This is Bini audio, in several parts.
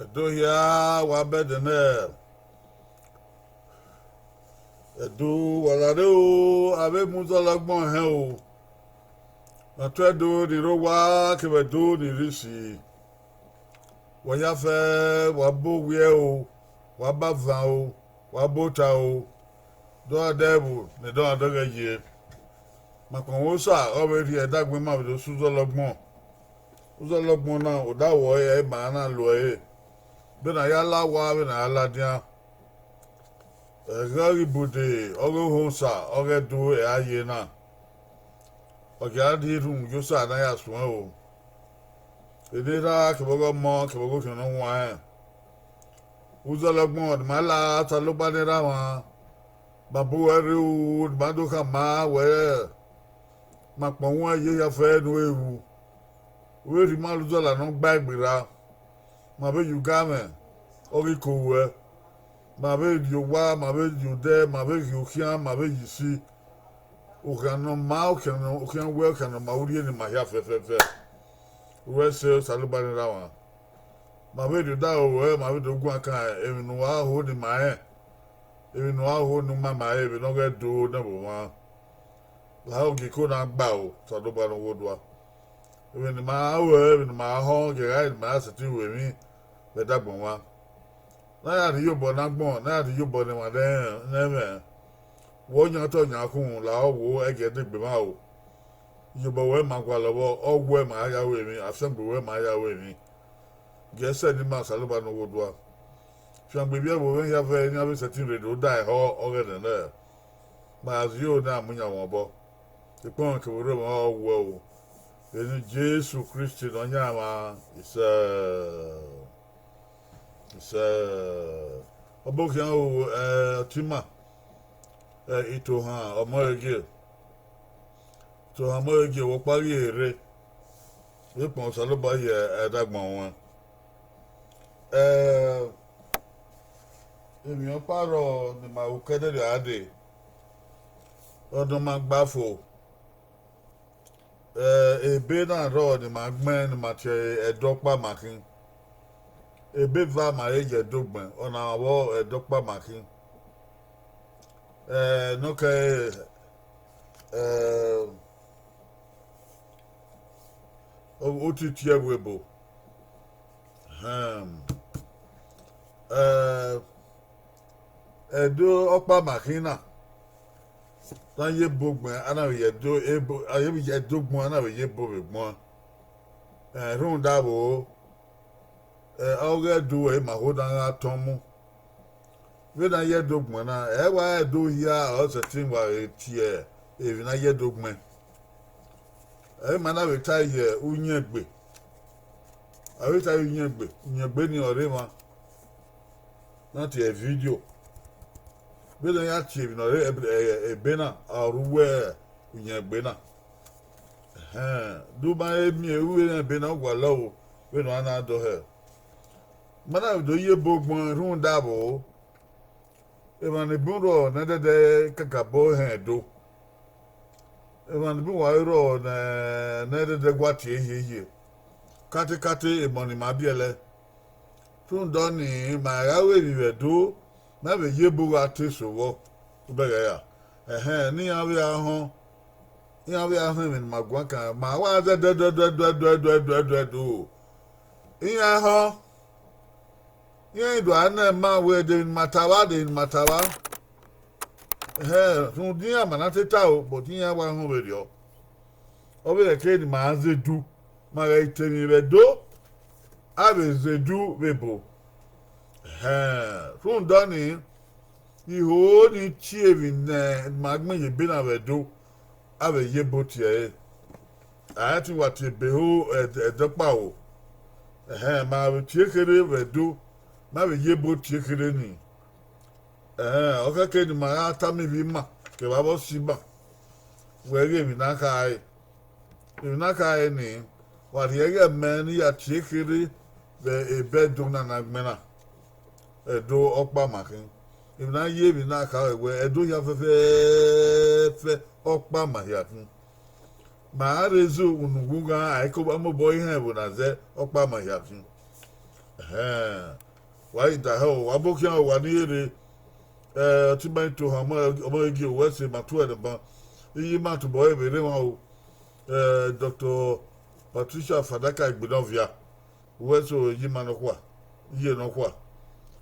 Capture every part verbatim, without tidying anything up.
Ẹdo hia, wa bẹdẹ nẹ. Ẹdo, wa la rre o, avbe emwi uzọla ọgbọn hẹn o. Ne ọ tue Ẹdo ni rre owa kevbe Ẹdo ni rre isi. Wa ya fẹ, wa ba owiẹ o, wa ba van o, wa ba ota o, dọdẹ ẹvbo ne dọdẹ ọghẹ ye. Ma kpọnmwẹ Osa, ọ vbe rhie ẹdẹ agbọn ima vbe do sẹ uzọla ọgbọn. Uzọla ọgbọn na, odaro ẹre ma na lo ẹre, vbene a ya la owa, vbene a ya ladian. Ẹghẹ ọ ghi bude, ọghe ohẹn Osa ọghe Ẹdo ẹre a ye na. Ọ gia rhie erhunmwu ye Osa ne a ya suẹn o. Eni erha kevbe ọghe ọmọ kevbe ọghe okhian ne ọ huanrẹn. Uzọla ọgbọn ne ima la, Osanobua ne erha mwa, ma bu uwẹ rre ru, ne ima do khama wẹ, ma kpọnmwẹ uwẹ ye hia fẹ ne u ru. U vbe rhie ima la uzọla ne ọ gbaegbe ra, ma vbe ye ugamwẹ, ọ ghi ko ruẹ, ma vbe rhie owa, ma vbe ye odẹ, ma vbe rhie okhian, ma vbe ye isi. Okhian ne ọ ma, okhian ne, okhian wẹ, okhian ne ọ ma, u rhie ne ima hia fẹfẹfẹ. Uwẹ sẹ, Osanobua ne erha mwa. Ma vbe rhie odaro ruẹ, ma vbe do guan kan emwi ne uwa ho ne ima rẹn, emwi ne uwa ho ne u ma ma rẹn, vbene ọghe Ẹdo ne ẹvbo mwa. Lahọ gie iko na gba o, Osanobua ne owa odua. Emwi ne ima ruẹ, emwi ne ima họn, gie ẹghẹ ne ima ya sẹtin ru emwi vbe ẹdẹ agbọn mwa. Ne a ya rhie iyobọ ne agbọn, ne a ya rhie iyobọ ne emwa ne ẹmwẹ, wẹ ọ yan otọ yan khunmwu, lahọ wo, ẹgiẹ degbe mwa o. Iyobọ ruẹ ma gualọ vbọ, ọ wuẹ ma ya ru emwi, afiangbe ruẹ ma ya ru emwi. Gie ẹsẹ ne ima, Osanobua ne owa odua. Fiangbe ivbi ẹvbo mwẹ hia vbe iran vbe sẹtin rre do da ehọ ọghe nẹẹn nẹ, ma ya zio ne a mu yan mwẹ obọ. Ekpọnmwẹ kevbe orhu mwẹ ọ wuẹ o. Vbe eni Jesu Kristi Nọyaẹnmwa, isẹ, isẹ. Ọbokhian o, ẹ, ọtẹn ima, ẹ, Itohan Ọmọrẹgie. Itohan Ọmọrẹgie, wẹ ọkpa ghi rre, vbe kpọnmwẹ Osanobua ye ẹdẹ agbọn ruẹn. Ẹ, emwi ọkpa rrọọ ne ima ru ke ẹdẹrriọ gha dee, ọ ne ọ ma gba fo. Ẹ, ebe na rrọọ ne ima gbẹn ne ima tie ẹdẹ ọkpa ma khin. Ebe eva ma he ye ẹdẹ ogbẹn, ọna vbe ẹdẹ ọkpa ma khin. Ẹ, ne ọ kẹre, ẹ, o, otiti ẹvbo ebo. Ẹhẹn. Ẹ, ẹdẹ ọkpa ma khin na, ne a ye ebo gbẹn, a na vbe ye ẹdẹ ebo, a ye vbe ye ẹdẹ ogbọn, a na vbe ye ebo vbe gbọn. Ẹ, rhunmwuda vbo, ẹ, ọghe Ẹdo ẹre ma ho ne a gha tọn mu. Vbene a ye ẹdẹ ogbọn na, ẹ wa ẹdẹ hia ọre ọ sẹtin wa vbe tie emwi ne a ye ẹdẹ ogbẹn. Ẹ ma na vbe ta ye uyẹngbe. A vbe ta ye uyẹngbe, uyẹngbe ni ọre emwa na tie vidio. Vbene a ya tie emwi ne ọ rre ebe na, a ru uwu uyẹngbe na. Ẹhẹn, de u ma he miẹn ru uyẹngbe na gualọ o, vbene ọ na dọhẹ. Ma na vbe do ye ebo gbọn rhunmwuda vbo, emwa ni bun rrọọ ne ẹdẹdẹ kakabọ hẹn do. Emwa ni bun wa rrọọ ne, ne ẹdẹdẹ wa tie hiehie. Katekate emọ ne ima biẹlẹ. Rhunmwuda ọnii, ma gha ru emwi vbe Ẹdo, ma vbe ye ebo gha te eso vbọ, ubẹghe ya. Ẹhẹn, ne iran vbe a họn, iran vbe a họn emwi ne ima guan kan, ma wa zẹ dẹdẹdẹdẹdẹdẹdẹdẹdẹ o. Iran họn, iran do a na ima wẹ de emwi ne ima ta vba, de emwi ne ima ta vba. Ẹhẹn, rhunmwuda iran ma na te ta o, but iran wa họn vberriọ. Ọ vbe rẹn ke ne ima zedu, ma ghẹ te emwi vbe Ẹdo, a vbe zedu vbe ebo. Ẹhẹn, rhunmwuda ọnii, iho ni tie emwi ne ima gbẹn ye ebe na vbe Ẹdo, a vbe ye ebo tie ẹre. A i te wa tie ebe ho ẹdẹ ọkpa o. Ẹhẹn, ma vbe tie kherhe vbe Ẹdo, ma vbe ye ebo tie kherhe ni. Ẹhẹn, ọ khẹke ne ima gha tama ivbi ima kevbe avbe ọse ima, wẹ ghe emwi na khare. Emwi na khare ni, wa rhie ẹghẹ mẹ ne I ya tie kherhe vbe ebe Ẹdo na ne a gbẹn na. Ẹdo ọkpa ma khin. Emwi na ye emwi na khare wẹ Ẹdo hia fẹfẹfẹ, ọkpa ma hia khin. Ma rre zẹ unu ughughan, a i ko mobọ họn ẹvbo na zẹ, ọkpa ma hia khin. Ẹhẹn, wa ghi da hẹ o, wa bọ khian o, wa ni rre, eh, ọtẹn ima i to họn ọmọ, ọmọ gie wẹ sẹ ma tuẹ nẹ ban, iye ima tobọ ẹre vbe rre emwa o, eh, Doctor Patricia Fadaka Egbenọvia, wẹ so iye ima nọkhua, iye nọkhua,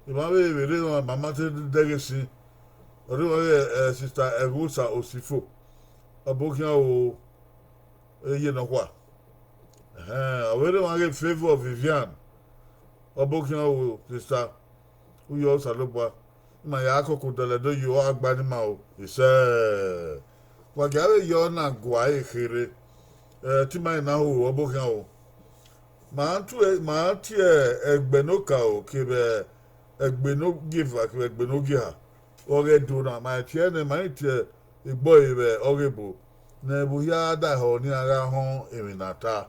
emwa vbe vbe rre emwa ma ma te dẹghe sin, ọ rre emwa ghe, eh, Sister Ẹghosa Osifo, ọ bọ khian o, iye nọkhua. Ẹhẹn, ọ vbe rre emwa ghe Favour Vivian, ọ bọ khian o, Sister, u yọ Osanobua, ima ya koko dẹlẹ do yo a gba ne ima o, isẹ. Wa gia vbe yọ na gua ẹre kherhe, eh, te ima na ho ọ bọ khian o. Ma tue, ma tie ẹgbẹ ne okaro kevbe ẹgbẹ ne ogieva kevbe ẹgbẹ ne ogieha, ọghe Ẹdo na, ma tie nẹ, ma i tie egbe ọre vbe ọghe ebo, ne ẹvbo hia da họn ne iran gha họn emwi ne a ta.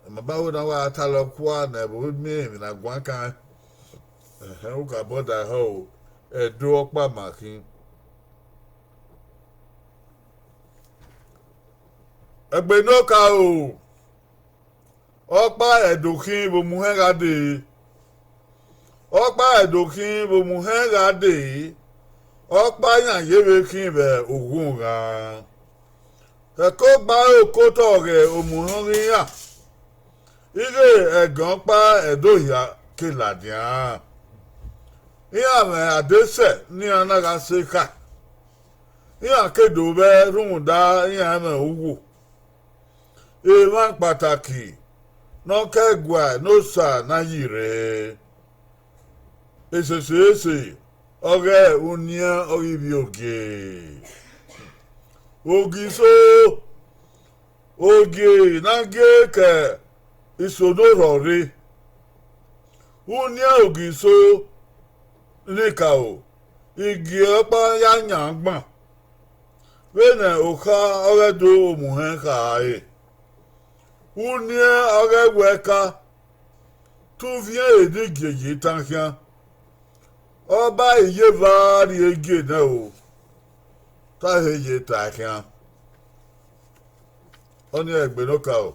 Ma ba ho ne a wa talọ kua ne ẹvbo miẹn emwi ne a guan kan. Ẹhẹn, ukabọ da hẹ o, Ẹdo ọkpa ma khin. Ẹgbẹ ne okaro, ọkpa Ẹdo khin vbe omuhẹn gha dee. Ọkpa Ẹdo khin vbe omuhẹn gha dee. Ọkpa iran yevbe khin vbe oghunmwu ghan. Ẹko gba ẹre okotọ ghẹ omuhẹn iran. Ighẹ ẹgẹn ọkpa Ẹdo hia ke ladian. Iran mwẹ adesẹ ne iran na gha sẹ ekhae. Iran ke do vbe rhunmwuda iran mwẹ uwu. Emwa kpataki ne ọ ke ẹguae ne Osa na yi rre. Esese ese, ọghe uniẹn ọghe ivbi ogie. Ogiso, ogie na gie ke iso ne orhọ rre. Uniẹn Ogiso ne okaro, igie ọkpa ya yan gban. Vbene okha ọghe Ẹdo omuhẹn kha ẹre, uniẹn ọghe ẹwẹka, te uviẹn eni gie ye tan khian. Ọba iyeva rhie gie nẹ o, ta he ye ta khian. Ọnii ẹgbẹ ne okaro,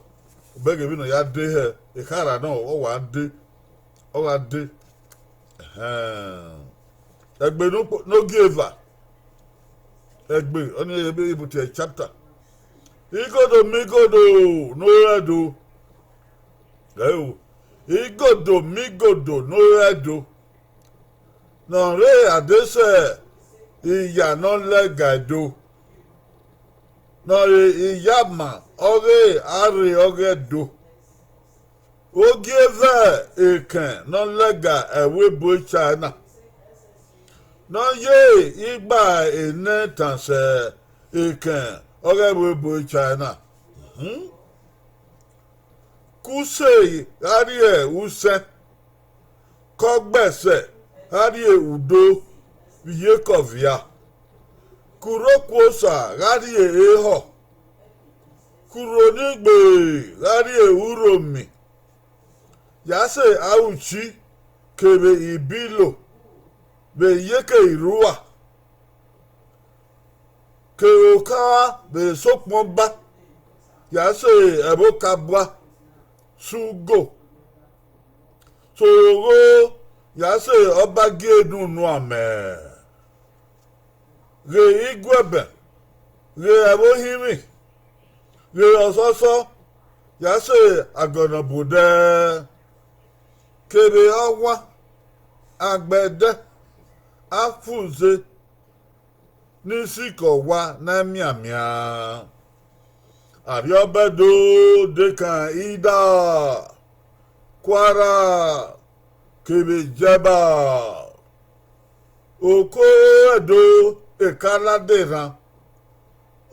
ubẹghe vbene ọ ya de hẹ, ekhara nọ, ọ wa de, ọ gha de. Ẹhẹn. Ẹgbẹ ne okpo-, ne ogieva, ẹgbẹ, ọnii ebe ibutu chapter. Igodo migodo ne ore Ẹdo. Ẹo, igodo migodo ne ore Ẹdo. Ne ọ rre adesẹ iya ne ọ lẹga Ẹdo. Ne ọ rre iyama ọghe arre ọghe Ẹdo. Ogieva ekẹn ne ọ lẹga ẹvbo ebo China. Ne ọ ye igba enẹtan sẹ ekẹn ọghe ẹvbo ebo China. Hmm? Ke use gha rrie usẹn, ke ọgbẹsẹ gha rrie udo vbe iyeke ọvia, ke urhokuosa gha rrie ehọ, ke urho ni gbe gha rrie urhomi, ya sẹ auchi kevbe ibilo vbe iyeke irua, kevbe okara vbe sokpọn ba, ya sẹ ẹvbo kabua, sugo, sorogho, ya sẹ ọba gie nunu amẹ. Ghe iguẹbẹn, ghe ẹvbo ohinmwi, ghe ọsọsọ, ya sẹ agọnọ bu odẹ, kevbe ọwan, agbẹdẹ, afuze, ne isikẹ ọwa na mianmian. Arriọba Ẹdo dekan Ida, Kwara, kevbe Jẹba. Oko Ẹdo eka na de erhan,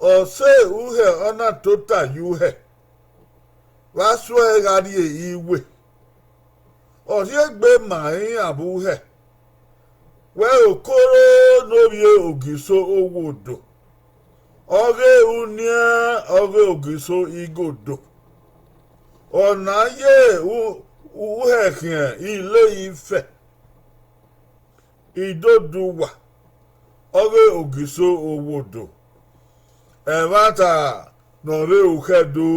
ọ sẹ uhẹ ọ na tota ye uhẹ, vbe a suẹe gha rrie iwe. Ọ rhie egbe ma iran vbe uhẹ, wẹ okoro ne ovbi Ogiso Owodo, ọghe uniẹn ọghe Ogiso Igodo, ọ na ye u-, uhẹ khian ile ifẹ. Idoduwa, ọghe Ogiso Owodo, ẹmwata ne ọ rre Ukhẹdo,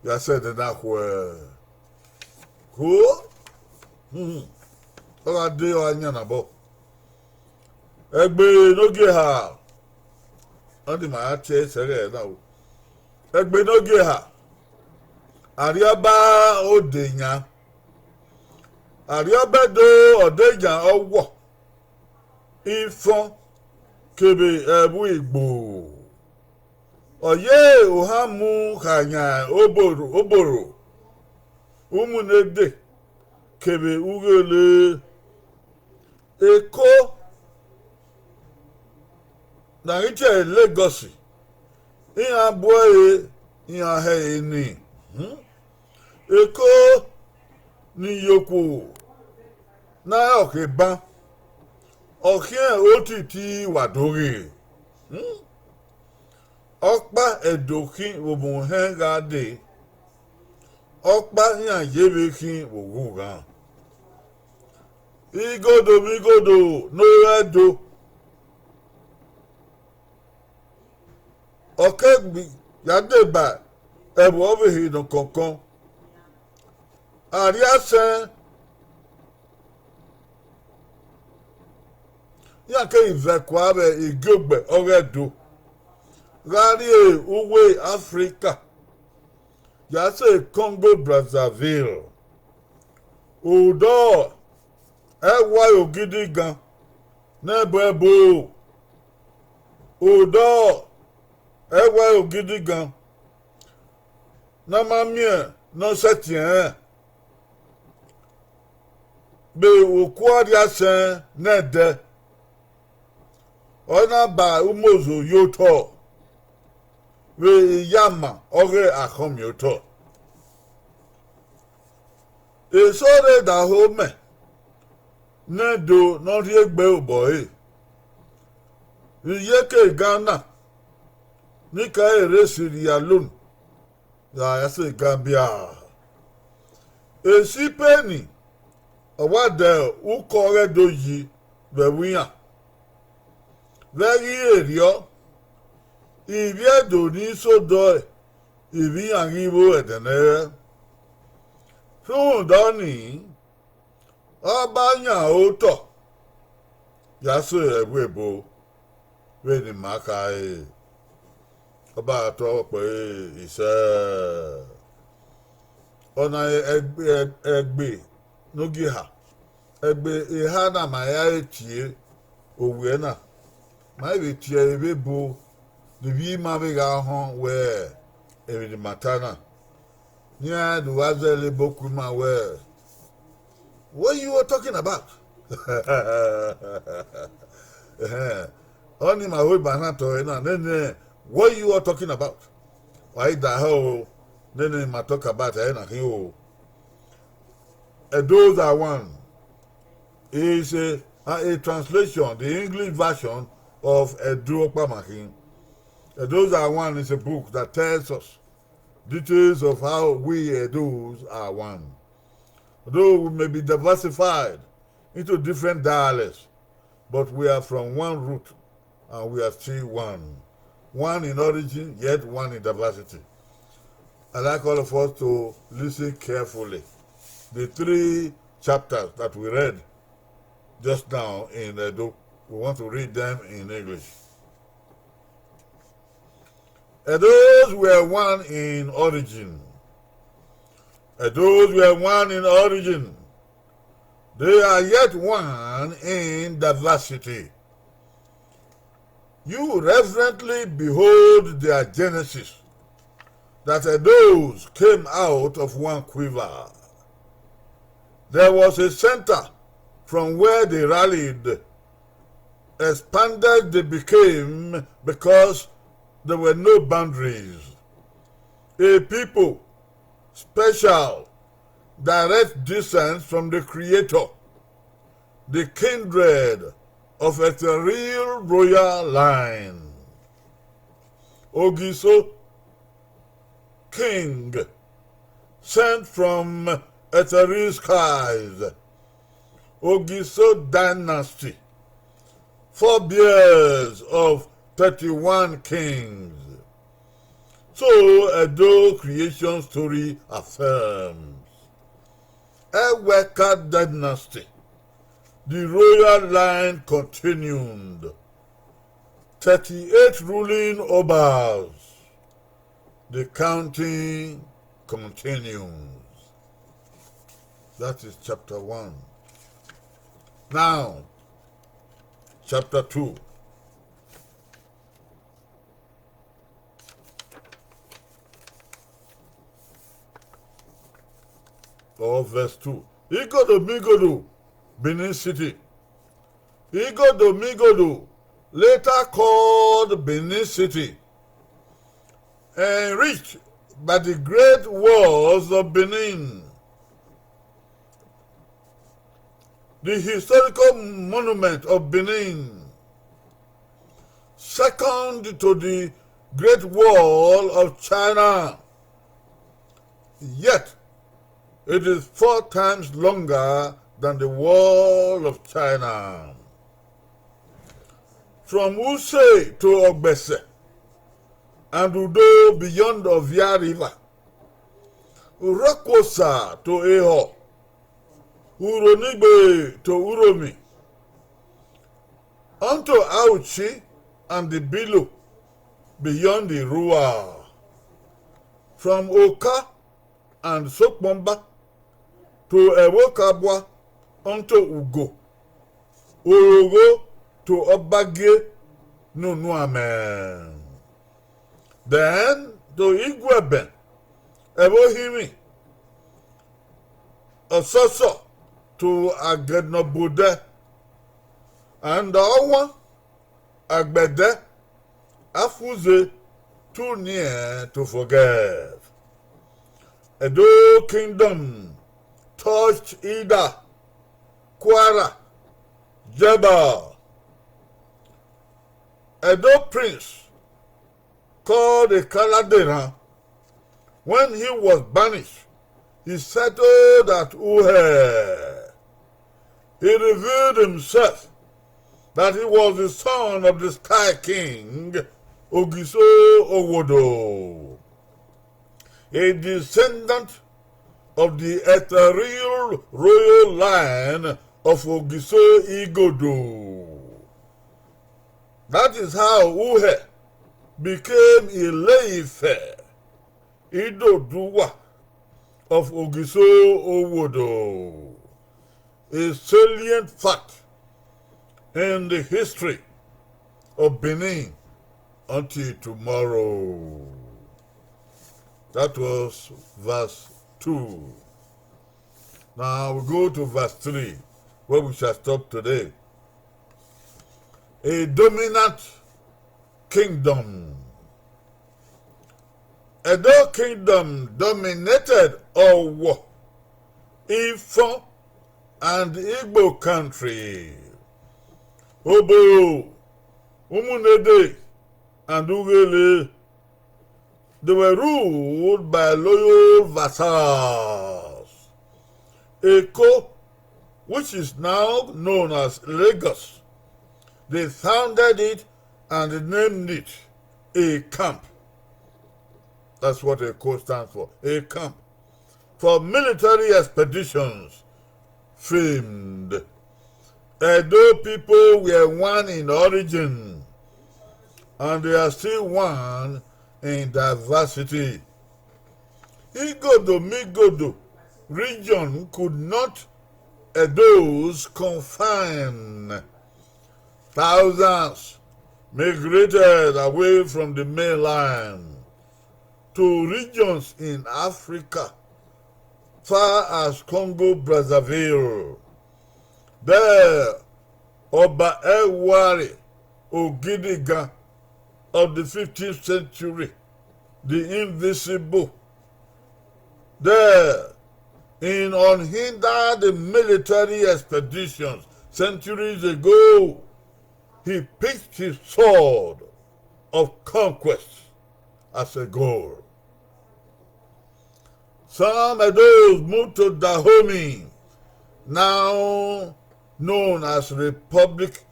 ya sẹ ẹdẹ na khuẹ. Ho, Hmm. Ọ gha de, ọ gha yan nabọ. Ẹgbe ne ogie eha, ọ ni ma ya tie sẹghẹ na o. Ẹgbe ne ogie eha, Arriọba Odeyan, Arriọba Ẹdo Odeyan ọwọ, Ifọn kevbe ẹvbo Igbo. Ọ ye Ohamu khayan oboro, oboro, Umunede kevbe Ughele. Eko ne a ghi tie Lagos, iran bu ẹre, iran hẹ ẹre ni. Hmm. Eko ni ye okhuo ne a rẹn ọkhe ban, ọ khiẹn otiti wa do ghe. Hmm. Ọkpa Ẹdo khin vbe obọ uhẹn gha dee, ọkpa iran ye vbe khin vbe oghughan. Igodo vbe igodo ne ọ rre Ẹdo, ọ ke gbe ya deba ẹvbo ọvbehe nọ kọnkọn. Arriaisẹn, iran keghi vẹ kua vbe igiogbẹ ọghe Ẹdo gha rrie uwu Africa, ya sẹ Congo Brazzaville. Odọ ẹwae ogidigan ne ẹbọ ẹbo, odọ ẹwae ogidigan ne a ma miẹn ne ọ sẹtin ẹnrẹn vbe okuo Arriaisẹn nẹdẹ, ọ na ba umozo ye otọ vbe iyama ọghe akhọnmiotọ. Eso rre dahomẹ ne Ẹdo ne ọ rhie egbe obọ ẹre, vbe iyeke Ghana, ne I ka rre Sierra Leone, ya sẹ Gambia. Esipeni, ọ wa dẹ ukọ ọghe Ẹdo yi vbe ẹvbo iran. Vbe ẹghẹ irẹrriọ, ivbi Ẹdo ni sẹ odọ ivbi iran ghi vbo ẹdẹ nẹrhẹ. Rhunmwuda ọnii, ọ ba yan otọ ya sẹ ẹvbo ebo. Vbene ima khare, ọ ba tọ kpẹre isẹ. Ọna ẹgbe, ẹgbe ne ogie eha, ẹgbe eha na ma ya re tie owiẹ na, ma vbe tie ẹre vbe ebo ne ivbi ima vbe gha họn wẹ emwi ne ima ta na. Ne iran do gha zẹdẹ ebo ku ima wẹ, "What you are talking about?" Ẹhẹn, ọnii ma ho ima na tọ ẹre na, nene, "What you are talking about?" Wa i da hẹ o, nene ma talk about ẹre na khin o. Edos are one is a, a, a translation, the English version of Ẹdo Ọkpa Ma Khin. Edos are one is a book that tells us details of how we Edos are one. Though we may be diversified into different dialects, but we are from one root and we are still one. One in origin, yet one in diversity. I'd like all of us to listen carefully. The three chapters that we read just now in Edo, we want to read them in English. Edos were one in origin. Edos were one in origin. They are yet one in diversity. You reverently behold their genesis, that Edos came out of one quiver. There was a center from where they rallied, expanded they became because there were no boundaries. A people, special, direct descent from the Creator, the kindred of ethereal royal line. Ogiso, king, sent from ethereal skies. Ogiso dynasty, forebears of thirty-one kings. So Edo creation story affirms. Eweka dynasty, the royal line continued. Thirty-eight ruling Obas, the counting continues. That is chapter one. Now, chapter two. Or verse two. Igodo Migodo, Benin City. Igodo Migodo, later called Benin City, enriched by the great walls of Benin, the historical monument of Benin, second to the Great Wall of China. Yet, it is four times longer than the Wall of China. From Use to Ogbese and Udo beyond Ovia River, Urhokuosa to Ehọ, Uronigbe to Uromi, unto Auchi and the Bilo beyond the Rua, from Oka and Sokpomba to Ẹvbokabua unto Ugo, Orogho to Ọbagie ne Unuamẹ. Then to Iguẹbẹn, Ẹvbohinmwi, Ọsọsọ to Agẹdnọbodẹ, and Ọwan, Agbẹdẹ, Afuze, too near to forget. Edo Kingdom touched Ida, Kwara, Jebel. Edo prince called Ekaladeran, when he was banished, he settled at Uhe. He revealed himself that he was the son of the Sky King, Ogiso Owodo, a descendant of the ethereal royal line of Ogiso Igodo. That is how Uhe became Ile-Ife, Idoduwa of Ogiso Owodo, a salient fact in the history of Benin until tomorrow. That was verse two. Now we go to verse three, where we shall stop today. A dominant kingdom. Edo Kingdom dominated Owo, Ifon, and Igbo country. Obo, Umunede, and Ughele, they were ruled by loyal vassals. Eko, which is now known as Lagos, they founded it and named it a camp. That's what Eko stands for, a camp for military expeditions famed. Edo people were one in origin, and they are still one in diversity. Igodo Migodo region could not endorse confine. Thousands migrated away from the mainland to regions in Africa, far as Congo Brazzaville. There, Oba Ewuare Ogidigan of the fifteenth century, the invisible, there, in unhindered military expeditions centuries ago, he pitched his sword of conquest as a goal. Some Edos moved to Dahomey, now known as Republic,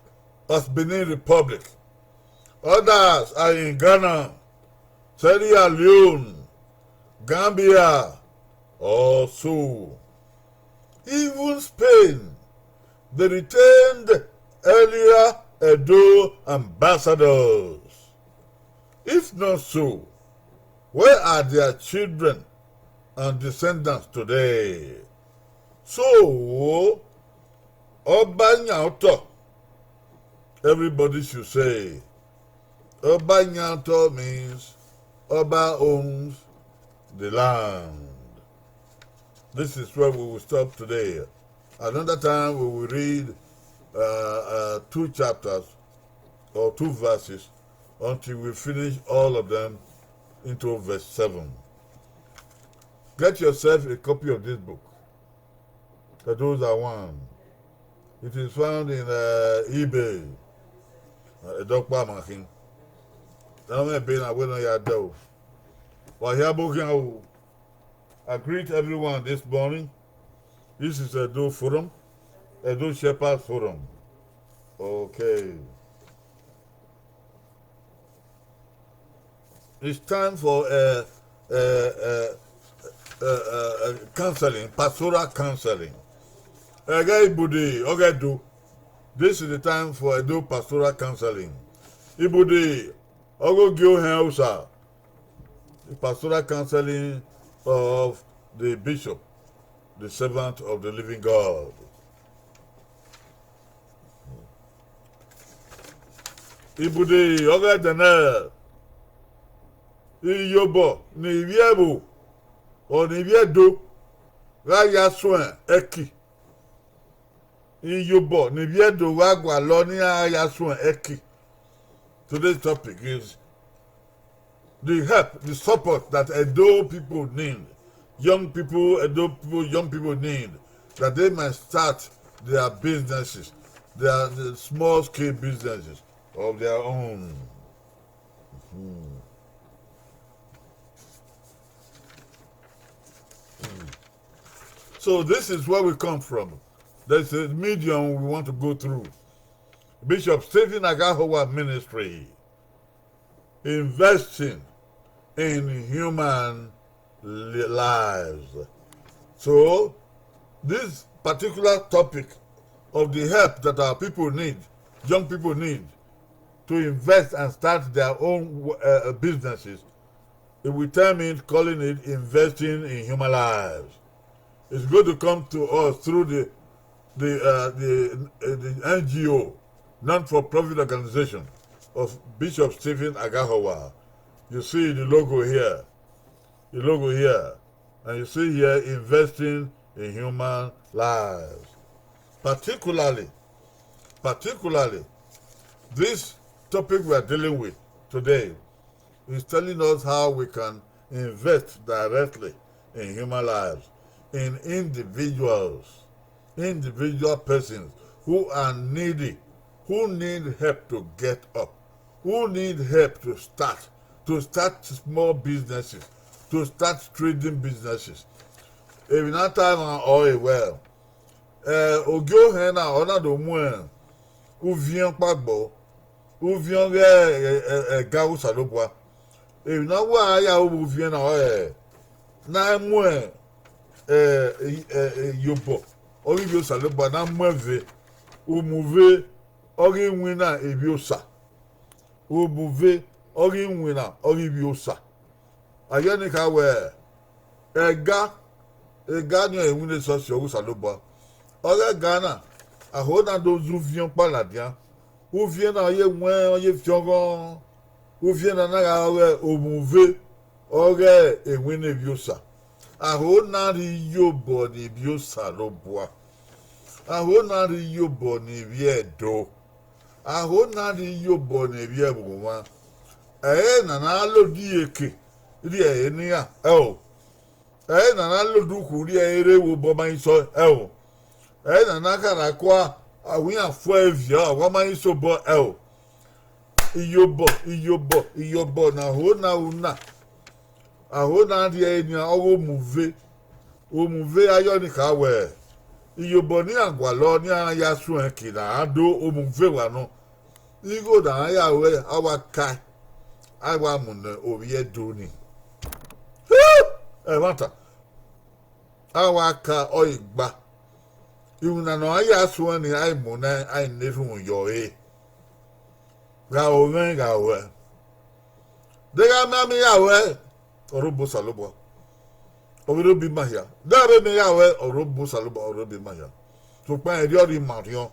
as Benin Republic. Others are in Ghana, Sierra Leone, Gambia, or so. Even Spain, they retained earlier Edo ambassadors. If not so, where are their children and descendants today? So, Ọba yan otọ, everybody should say, Ọba yan otọ means Ọba owns the land. This is where we will stop today. Another time we will read uh, uh, two chapters or two verses until we finish all of them into verse seven. Get yourself a copy of this book. That those are one. It is found in uh, eBay. Uh, Edokpa Makin. Now me be na we no ya do. Wa hia bo khian o. I greet everyone this morning. This is Edo Forum, Edo Shepherd Forum. Okay. It's time for uh, uh, uh, uh, uh, uh, counseling, pastoral counseling. Ẹghẹ Ibude, ọghe Edo. This is the time for Edo pastoral counseling. Ibude, ọghe ogie ohẹn Usa. The pastoral counseling of the bishop, the servant of the living God. Ibude ọghe Daniel, iyobọ ne ivbi ẹvbo, ọ ne ivbi Ẹdo gha ya suẹn ẹki. Iyobọ ne ivbi Ẹdo gha gualọ ne iran ya suẹn ẹki. Today's topic is the help, the support that Edo people need, young people, Edo people, young people need, that they might start their businesses, their, their small scale businesses of their own. Mhm. So this is where we come from. There's a medium we want to go through. Bishop Stephen Agahowa Ministry, investing in human li- lives. So this particular topic of the help that our people need, young people need, to invest and start their own uh, businesses, it will tell me calling it investing in human lives. It's going to come to us through the the uh, the, uh, the N G O, non-for-profit organization of Bishop Stephen Agahowa. You see the logo here, the logo here, and you see here investing in human lives. Particularly, particularly, this topic we are dealing with today is telling us how we can invest directly in human lives, in individuals, individual persons who are needy, who need help to get up, who need help to start, to start small businesses, to start trading businesses. If not time or well, uh, ogie ohẹn na ọ na do mu uviẹn ọkpa gbọ, uviẹn ọghe ẹga Osanobua. Emwi ne a wa ya ru vbe uviẹn na ọrọre, ne a mu iyobọ ọghe ivbi Osanobua, ne a mu ẹve, umuve ọghe iwinna ivbi Osa, umuve ọghe iwinna ọghe ivbi Osa. A ye ọnii kha wẹẹ, ẹga, ẹga ni ọre iwinna esọsi ọghe Osanobua. Ọghe ẹga na, a ho na do zẹ uviẹn ọkpa ladian. Uviẹn na ọ ye wẹn, ọ ye fiọnghọn. Uviẹn na na gha ọghe umuve ọghe iwinna ivbi Osa. A ho na rhie iyobọ ne ivbi Osanobua. A ho na rhie iyobọ ne ivbi Ẹdo. A ho na rhie iyobọ ne ivbi ẹvbo mwa. Ẹre na na lodi eke rhie ẹre ne iran, ẹo. Ẹre na na lodi ukhu rhie ẹre rre vbe obọ ma i sọ, ẹo. Ẹre na na khara kua, a wẹ iran fua eviọ, a wa ma i sẹ obọ, ẹo. Iyobọ, iyobọ, iyobọ ne a ho na ru na. A ho na rhie ẹre nian ọghe umuve. Umuve, a ye ọnii kha wẹẹ, iyobọ ne iran gualọ ne iran ya suẹn ẹki na, a do umuve wa nọ. Igho ne a ya ruẹ, a wa kae, a wa mu ne ovbi Ẹdo ni. Ẹmwata, a wa ka ọre gba. Iwinna ne ọ ya suẹn ni, a i mu nẹ, a i na erhunmwu yọ ẹre. Gha ro mwẹ, gha ro ruẹ. De gha ma miẹn ya ruẹ, ọ rre obọ Osanobua, ọ vbe rre obọ ima hia. De a vbe miẹn ya ruẹ, ọ rre obọ Osanobua, ọ rre obọ ima hia. Sokpan erriọ ọre ima rhiọn.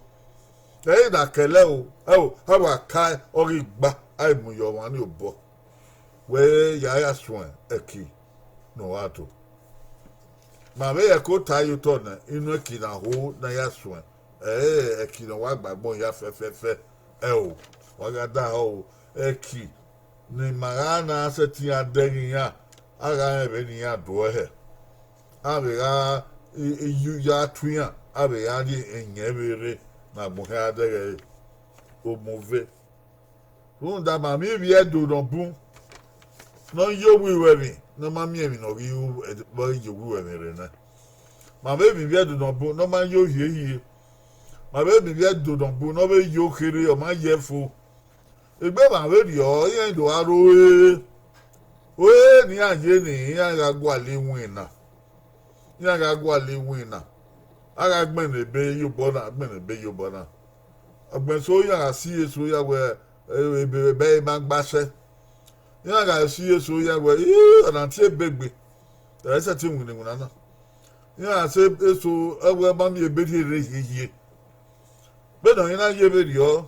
Ẹ i na kẹlẹ o, ẹo, a wa ka ọghe igba, a i mu yọ ọmwa ni obọ. Wẹ ya ya suẹn ẹki ne ọ gha do. Ma vbe ye ẹko ta ye otọ nẹ, inu ẹki na ho ne a ya suẹn, ẹ i re ẹki ne ọ wa gba agbọn hia fẹfẹfẹ. Ẹo, wa gha daha o, ẹki ne ima gha na sẹtin ya dẹghe iran, a gha rẹn vbene iran do ẹhẹ. A vbe gha i- i- ya tu iran, a vbe gha rhie iyẹn vbe rre ne agbọn hia dẹghe ẹre. Omuve. Rhunmwuda ma miẹn ivbi Ẹdo ne ọ bun ne ọ ye owiruẹmwi ne ọ ma miẹn emwi ne ọ ghi ru, ọ ghi ye owiruẹmwi rre nẹ. Ma vbe miẹn ivbi Ẹdo ne ọ bun ne ọ ma ye ohiehiẹ. Ma vbe miẹn ivbi Ẹdo ne ọ bun ne ọ vbe ye okherhe, ọ ma ye ẹfo. Egbe emwa vberriọ, iran do gha rre ore. Ore ne iran ye ni, iran gha gualọ iwinna. Iran gha gualọ iwinna. A gha gbẹnnẹ ebe ye obọ na, gbẹnnẹ ebe ye obọ na. Ọgbẹn eso iran gha si eso ya wẹ, ebe ẹre ma gba sẹ. Iran gha si eso ya wẹ, ii, ọna tie ebe gbe. Ẹ i sẹtin winna iwinna na. Iran gha si eso, ẹwẹ ma miẹn ebe rhie rre hiehie. Vbene ọ i na ye vberriọ,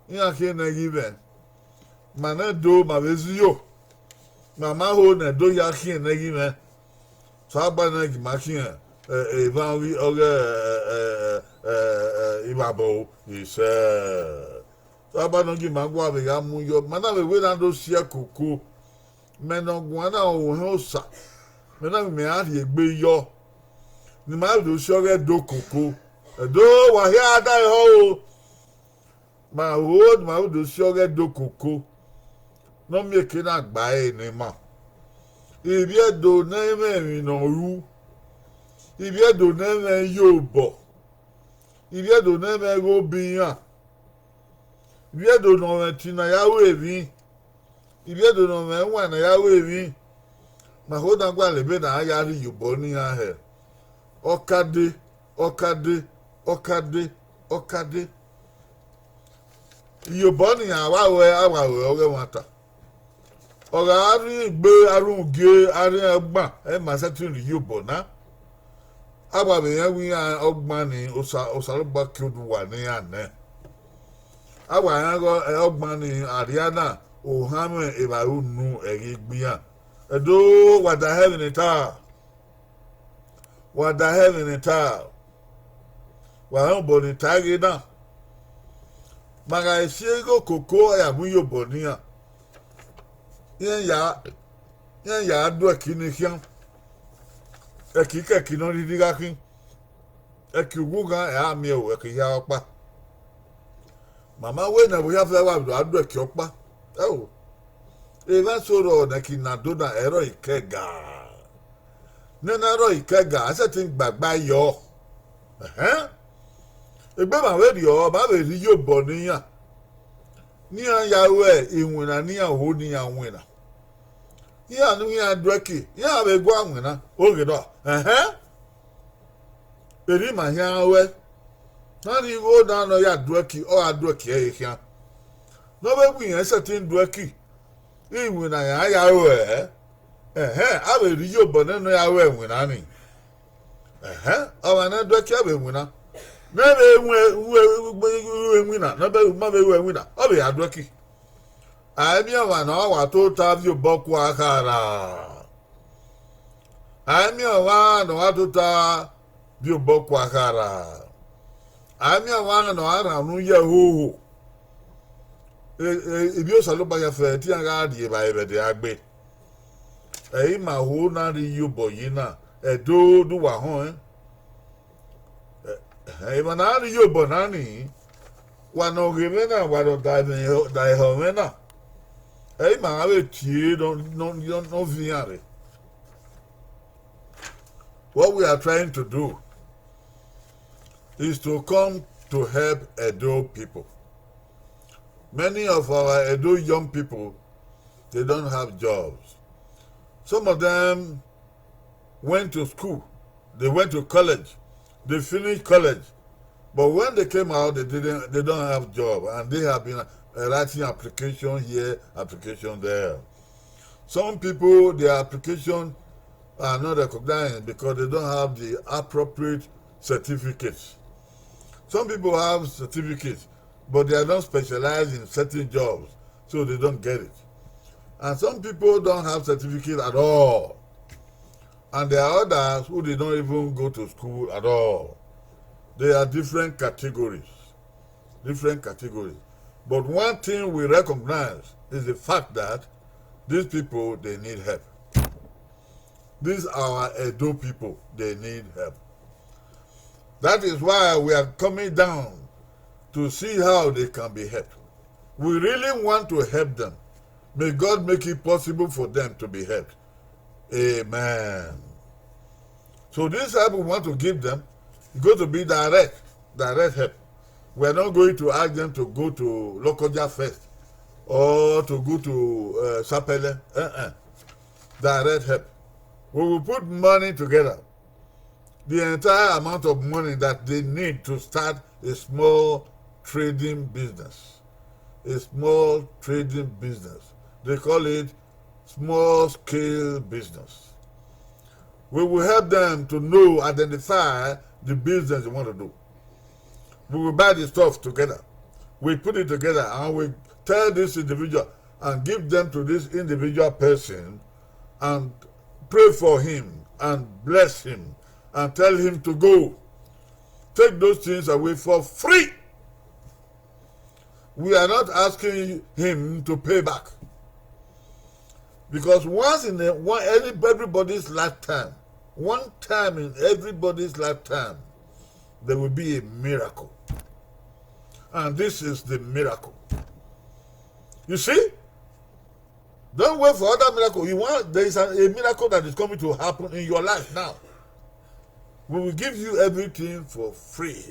iran khian nẹ ghi mwẹ. Ma nẹ do, ma vbe zio. Ma ma ho ne Ẹdo hia khian nẹ ghi mwẹ. Osanobua nẹ ghi ma khian, ẹ, ẹ, evba ọghe, ọghe, ẹ, ẹ, ẹ, ẹ, ivbabọ o, isẹ. Osanobua nọ ghi ma gua vbe gha mu yọ. Ma na vbe wẹ na do si ẹkoko. Mẹ ne ọ guan na ohẹn Osa, mẹ na vbe mẹ ra rhie egbe yọ, ne ima vbe do si ọghe Ẹdo koko. Ẹdo, wa hia da ehọ o. Ma ho ne ima vbe do si ọghe Ẹdo koko, ne ọ miẹn eke na gba ẹre ne ima. Ivbi Ẹdo ne ẹ i mwẹ emwi ne ọ ru, ivbi Ẹdo ne ẹ i mwẹ ye obọ, ivbi Ẹdo ne ẹ i mwẹ ghe obọ iran, ivbi Ẹdo ne ọ mwẹ ẹtin ne a ya ru emwi, ivbi Ẹdo ne ọ mwẹ ẹwaẹn ne a ya ru emwi. Ma ho na gualọ ebe ne a ya rhie iyobọ ne iran hẹ. Ọkade, ọkade, ọkade, ọkade. Iyobọ ne iran wa ruẹ, a wa ruẹ ọghe ẹmwata. Ọ gha rrie igbe, a rhunmwugie, a rrie ọgban, ẹ ma sẹtin rhie iyobọ na. A wa vbe rẹn wẹ iran ọgban ni, Osa, Osanobua ke oduwa ne iran nẹ. A wa rẹn ọghe ọgban ni, a rhia na, ohanmwẹ evbare unu ẹghe egbe iran. Ẹdo, wa da hẹ vbene I ta. Wa da hẹ vbene I ta. Wa rẹn obọ ne I ta ghe na. Ma gha si igho koko a ya mu iyobọ ne iran. Iran ya, iran ya do ẹki ni khian. Ẹki kẹki ne ọ rhirhi gha khin. Ẹki ughughan ẹ a miẹn o, ẹki hia ọkpa. Ma ma wẹ ne ẹvbo hia fẹ wa do a do ẹki ọkpa. Ẹo, evba eso rrọọ ne ẹki na do na, ẹ rrọọ ikẹga. Nene a rrọọ ikẹga, a sẹtin gbagba yọ. Ẹhẹn. Egbe ma vbe rriọ, ma vbe rhie iyobọ ne iran, ne iran ya ru iwinna ne iran ho ne iran winna. Iran ne iran do ẹki, iran vbe gua winna, oghe nọ. Ẹhẹn. Erriọ ima khian ruẹ, na rhie igho na ne ọ ya do ẹki, ọ gha do ẹki ẹre khian. Ne ọ vbe wẹ irẹn sẹtin do ẹki, iwinna iran ya ru ẹre. Ẹhẹn, a vbe rhie iyobọ nẹ ne ọ ya ru iwinna ni. Ẹhẹn, ọmwa ne do ẹki, ọ vbe winna. Ne ẹ vbe ru iwinna, ne ọ vbe, ma vbe ru iwinna, ọ vbe ya do ẹki. A i miẹn ọmwa ne ọ wa tota viọ obọ kua khara. A i miẹn ọmwa ne ọ wa tota viọ obọ kua khara. A i miẹn ọmwa ne ọ wa rhan unu ye ẹhoho. E, e, ivbi Osanobua ya fẹ te iran gha rhie evbare vbe ẹdẹ a gbe. Ẹ i ma ho na rhie iyobọ yi na, Ẹdo do wa họn ẹn. Ẹ, emwa ne a rhie iyobọ na ni, wa ne ọ ghe mwẹ na, wa ne ọ da ẹmwẹ, da ehọ mwẹ na, ẹ i ma gha vbe tie nọ, nọ, nọ, nọ viọ iran rre. What we are trying to do is to come to help Edo people. Many of our Edo young people, they don't have jobs. Some of them went to school, they went to college, they finished college, But when they came out, they didn't, they don't have job, and they have been uh, writing application here, application there. Some people, their application are not recognized because they don't have the appropriate certificates. Some people have certificates, but they are not specialized in certain jobs, so they don't get it. And some people don't have certificate at all. And there are others who did not even go to school at all. They are different categories. Different categories. But one thing we recognize is the fact that these people, they need help. These our Edo people, they need help. That is why we are coming down to see how they can be helped. We really want to help them. May God make it possible for them to be helped. Amen. So this help we want to give them is going to be direct, direct help. We are not going to ask them to go to Lokoja first or to go to uh, Sapele. Uh-uh. Direct help. We will put money together, the entire amount of money that they need to start a small trading business. A small trading business. They call it small scale business. We will help them to know, identify the business they want to do. We will buy the stuff together. We put it together and we tell this individual and give them to this individual person and pray for him and bless him and tell him to go. Take those things away for free. We are not asking him to pay back. Because once in a, one, any, everybody's lifetime, one time in everybody's lifetime, there will be a miracle. And this is the miracle. You see? Don't wait for other miracle. You want, there is a, a miracle that is coming to happen in your life now. We will give you everything for free.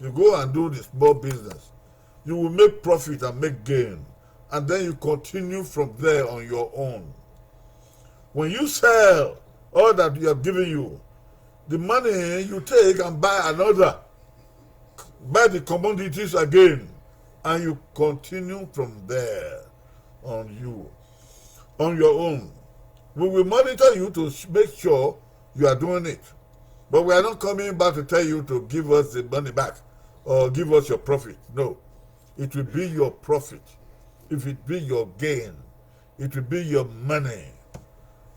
You go and do the small business. You will make profit and make gain. And then you continue from there on your own. When you sell all that we have given you, the money you take and buy another, buy the commodities again, and you continue from there on you, on your own. We will monitor you to s- make sure you are doing it. But we are not coming back to tell you to give us the money back or give us your profit. No. It will be your profit. If it be your gain, it will be your money.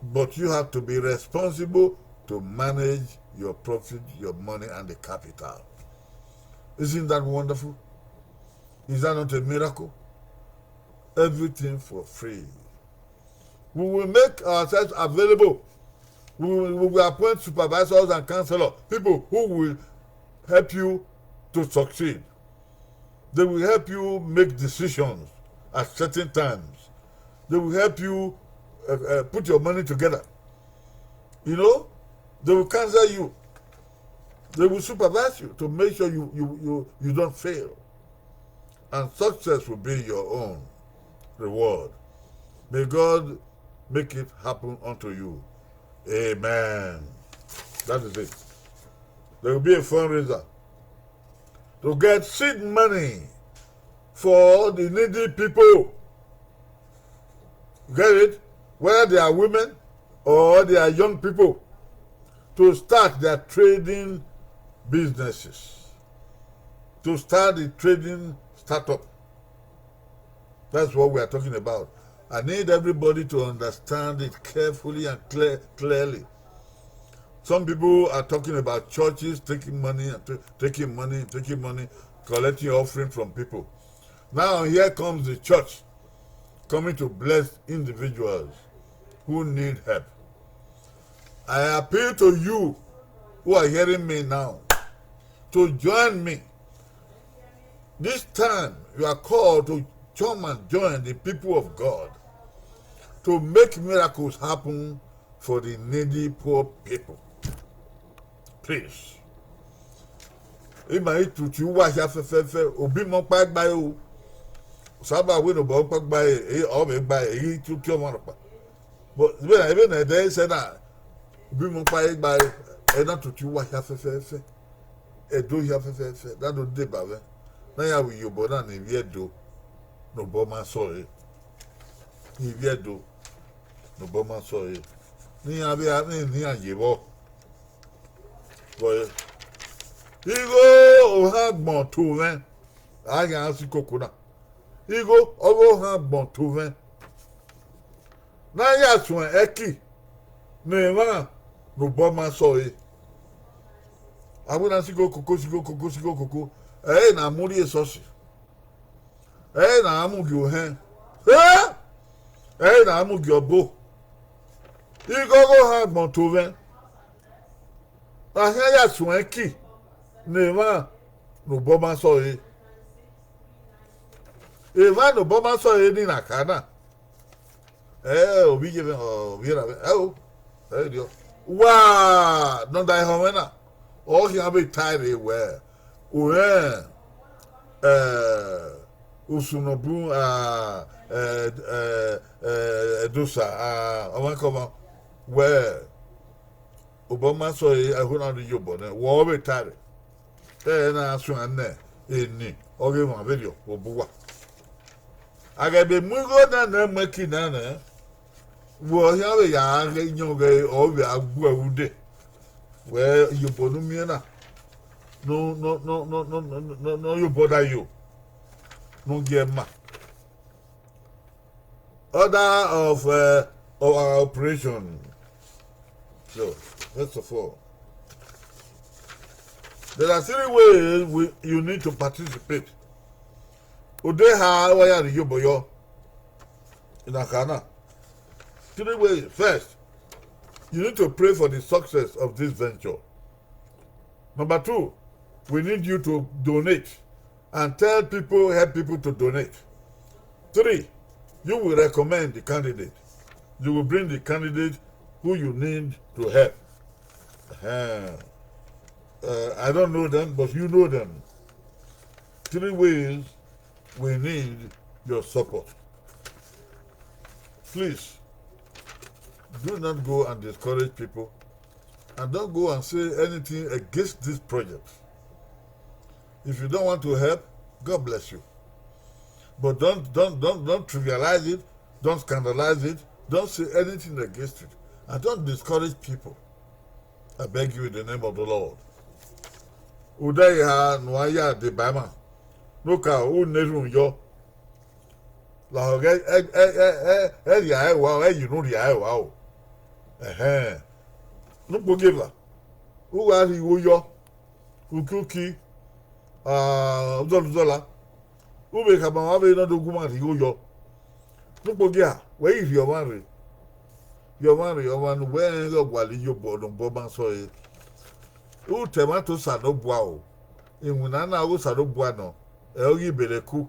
But you have to be responsible to manage your profit, your money, and the capital. Isn't that wonderful? Is that not a miracle? Everything for free. We will make ourselves available. We will, we will appoint supervisors and counselors, people who will help you to succeed. They will help you make decisions at certain times. They will help you uh, uh, put your money together. You know, they will counsel you. They will supervise you to make sure you, you, you, you don't fail. And success will be your own reward. May God make it happen unto you. Amen. That is it. There will be a fundraiser to get seed money for the needy people. Get it? Whether they are women or they are young people, to start their trading businesses, to start the trading startup. That's what we are talking about. I need everybody to understand it carefully and clear, clearly. Some people are talking about churches taking money and t- taking money, taking money, collecting offering from people. Now here comes the church coming to bless individuals who need help. I appeal to you who are hearing me now to join me. This time, you are called to come and join the people of God to make miracles happen for the needy poor people. Please. Ima i tutu uwa hia fẹfẹfẹ, obi mọ ọkpa gba ẹre o. Saba wẹ ne obọ ọkpa gba ẹre, ọ vbe gba ẹre, i tutu ọmwa rhọkpa. But vbene vbene ẹdẹ sẹ na, obi mọ ọkpa gba ẹre, ẹ na tutu uwa hia fẹfẹfẹ. Ẹdo hia fẹfẹfẹ, da do deba mwẹ, ne a ya vbe iyobọ na ne ivbi Ẹdo ne obọ ma sẹ ọre, ne ivbi Ẹdo ne obọ ma sẹ ọre, ne iran vbe a ne iran ye vbọ. Vbe ọre, igho ohan agbọn to mwẹ, a khian si koko na. Igho ọghe ohan agbọn to mwẹ, ne a ya suẹn ẹki ne emwa ne obọ ma sẹ ọre. A wẹ na si igho koko, si igho koko, si igho koko, ẹre na mu rrie esọsi, ẹre na mu gie ohẹn, ẹre na mu gie ọbo. Igho ọghe ohan agbọn to mwẹ, a khian ya suẹn ẹki ne emwa ne obọ ma sẹ ọre. Emwa ne obọ ma sẹ ọre ni na kha na, ẹ, ovbi iye mwẹ, ovbi erha mwẹ, ẹo, ẹrriọ, wa ne ọ da ehọ mwẹ na, ọ khian vbe tae rre wẹẹ, orẹn, ẹ, usun ne ọ bun, a, ẹ, ẹ, ẹ, Ẹdosa, a, ọmwaikọmwa, wẹẹ, obọ ma sẹ ọre, ẹho na rre iyobọ nẹ, wẹ ọ vbe tae rre. Ẹre na suẹn nẹ, eni ọghe emwa vberriọ vbe obọ uwa. A ghẹ vbe mu igho na nẹ mu ẹki na nẹ, wẹ ọ khian vbe ya ghe yọn ghe ọ vbe a gu ẹre ude. Wẹ iyobọ ne u miẹn na, ne ọ, ne ọ, ne ọ, ne ọ, ne ọ, ne ọ, ne ọ, ne ọ ye obọ da yo, ne ọ gie ma. Order of, uh, our operation. So, first of all, there are three ways we, you need to participate. Odeha wa ya rhie iyobọ yọ. Ina khana. Three ways. First, you need to pray for the success of this venture. Number two, we need you to donate and tell people, help people to donate. Three, you will recommend the candidate. You will bring the candidate who you need to help. Uh, uh, I don't know them, but you know them. Three ways we need your support. Please, do not go and discourage people, and don't go and say anything against this project. If you don't want to help, God bless you. But don't, don't, don't, don't trivialize it, don't scandalize it, don't say anything against it, and don't discourage people. I beg you in the name of the Lord. Uda eha ne uwa ya deba ima, ne ọ ka ru ne erhunmwu yọ. Lahọ ghẹ, ẹ, ẹ, ẹ, ẹ, ẹ rhia ẹre rua o, ẹ ye unu rhia ẹre rua o. Ẹhẹn. Ne ukpogieva, u gha rhie igho yọ, uki uki, a, uzọla uzọla, u vbe khama ọmwa vbe ne ọ do gu ima rhie igho yọ. Ne ukpogieva, wẹ i rhie ọmwa rre. Rhie ọmwa rre, ọmwa ne uwẹ rẹn ghe ọ gualọ iyobọ ne obọ ma sẹ ọre. U ta ẹmwata Osanobua o. Iwinna na ọghe Osanobua nọ, ẹ i ghi bele ku.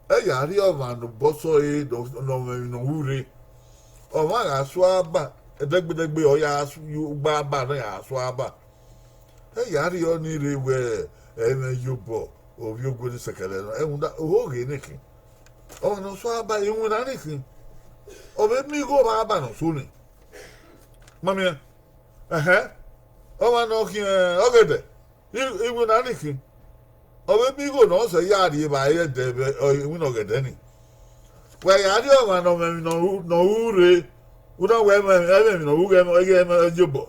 Ẹ ya rhie ọmwa ne obọ sẹ ọre ne ọ mwẹ emwi ne ọ ru rre. Ọmwa gha sua ba, ẹdẹgbẹdẹgbe ọ ya su-, ugba ba ne ọ ya sua ba. Ẹ ya rhie ọnii rre wẹẹ, ẹ i mwẹ iyobọ, ovbi ogue ne sẹkẹrẹ nọ. Ẹmwata, ohoghe ne khin. Ọmwa ne ọ sua ba, iwinna ni khin. Ọ vbe miẹn igho vbe aban ne ọ so nii. Ma miẹn. Ẹhẹn. Ọmwa ne ọ khian ọghẹdẹ, i-, iwinna ni khin. Ọ vbe miẹn igho ne ọ sẹ ya rhie evbare ẹdẹ vbe, ọ, iwinna ọghẹdẹ ni. Wẹ ya rhie ọmwa ne ọ mwẹ emwi ne ọ ru, ne ọ ru rre, u na wẹ ẹ mwẹ, ẹ mwẹ emwi ne ọ ru ghe, ẹ ghe ẹ mwẹ iyobọ.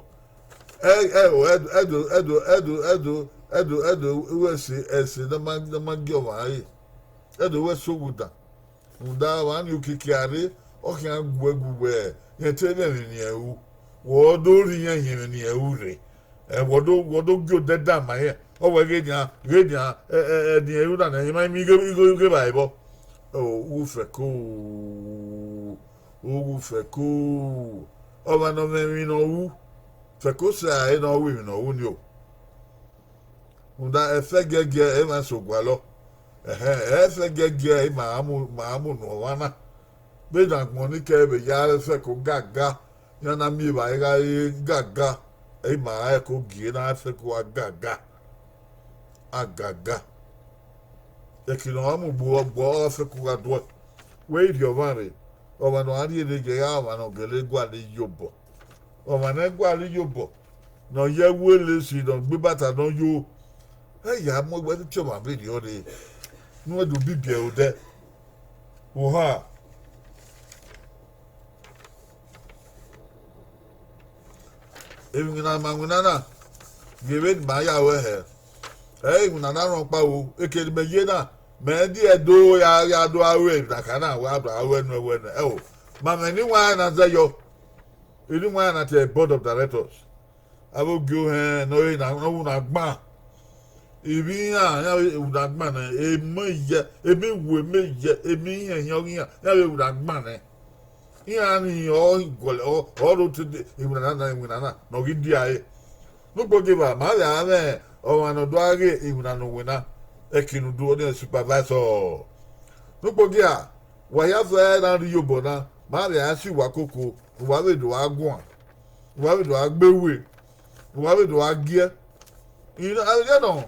Ẹ, ẹ, o, Ẹdo, Ẹdo, Ẹdo, Ẹdo, Ẹdo, Ẹdo, Ẹdo, wẹ ẹse, ẹse ne ọ ma, ne ọ ma gie ọmwa ẹre. Ẹdo wẹ ẹse owu dan. Rhunmwuda ọmwa ni okiekie a rre, ọ khian gu ẹe gu wẹẹ, rẹn te mwẹ emwi ne irẹn ru. Wẹ ọ do rhie irẹn ye emwi ne irẹn ru rre. Ẹ, wẹ ọ do, wẹ ọ do gie odẹ dan ma irẹn. Ọ wẹ ghe nian, ghe nian, ẹ, ẹ, ẹ, ne irẹn ru na nẹ, emwa miẹn ighe, ighe, ighe evbare vbọ. O, u fẹko, u fẹko. Ọmwa ne ọ mwẹ emwi ne ọ ru, fẹko sẹ ẹre ne ọ ru emwi ne ọ ru ni o. Rhunmwuda ẹfẹ giẹgiẹ emwa eso gualọ. Ẹhẹn, ẹfẹ giẹgiẹ ima ra mu, ma ra mu unu ọmwa na. Vbene agbọn ni kẹ vbe ya rre fẹko gaga, iran na miẹn evbare gha re gaga, ima ra ẹko gie na fẹko gha gaga. Agaga. Eke ne ọ mu gbe ọgbọ, ọ fẹko gha duẹ. Wẹ i rhie ọmwa rre, ọmwa ne ọ gha rhie rre ye, ọmwa ne ọ gele gualọ iyobọ. Ọmwa ne gualọ iyobọ, ne ọ ye ẹwu elesi, ne ọ gbe ibata ne ọ yo, Ẹ ya mu wẹ ne Chioma vberriọ rre, ne uwẹ do bibiẹ odẹ. Oha. Emwi ne a ma winna na, ghe vbene ima ya ruẹ hẹ. Ẹ i re iwinna na rhọkpa o, eke ne mẹ ye na, mẹ i die do ya, ya do aro emwi na ka na, wa do aro ẹnu ẹwẹ nẹ. Ẹo, ma mwẹ eni iwinna na zẹ yọ, eni iwinna na te board of directors. Avbe ogie ohẹn ne ọ re na, ne ọ wu na gban. Ivbi iran, iran vbe wu na gban nẹ, emọ iyẹ, emọ iwu, emọ iyẹ, emọ ihiẹnhiẹn ọghe iran, iran vbe wu na gban nẹ. Iran ni ọ guọlọ, ọ, ọ rho te iwinna na, iwinna na ne ọ ghi dia ẹre. Ne ukpogieva, ma vbe a mwẹ ọmwa ne ọ do ghe iwinna ne winna, ẹki ne u do ọnii supervisor. Ne ukpogieva, wa hia fẹ na rre iyobọ na, ma vbe a si uwa koko, ne uwa vbe do gha guan, ne uwa vbe do gha gbe we, ne uwa vbe do gha giẹ. Avbe nọ,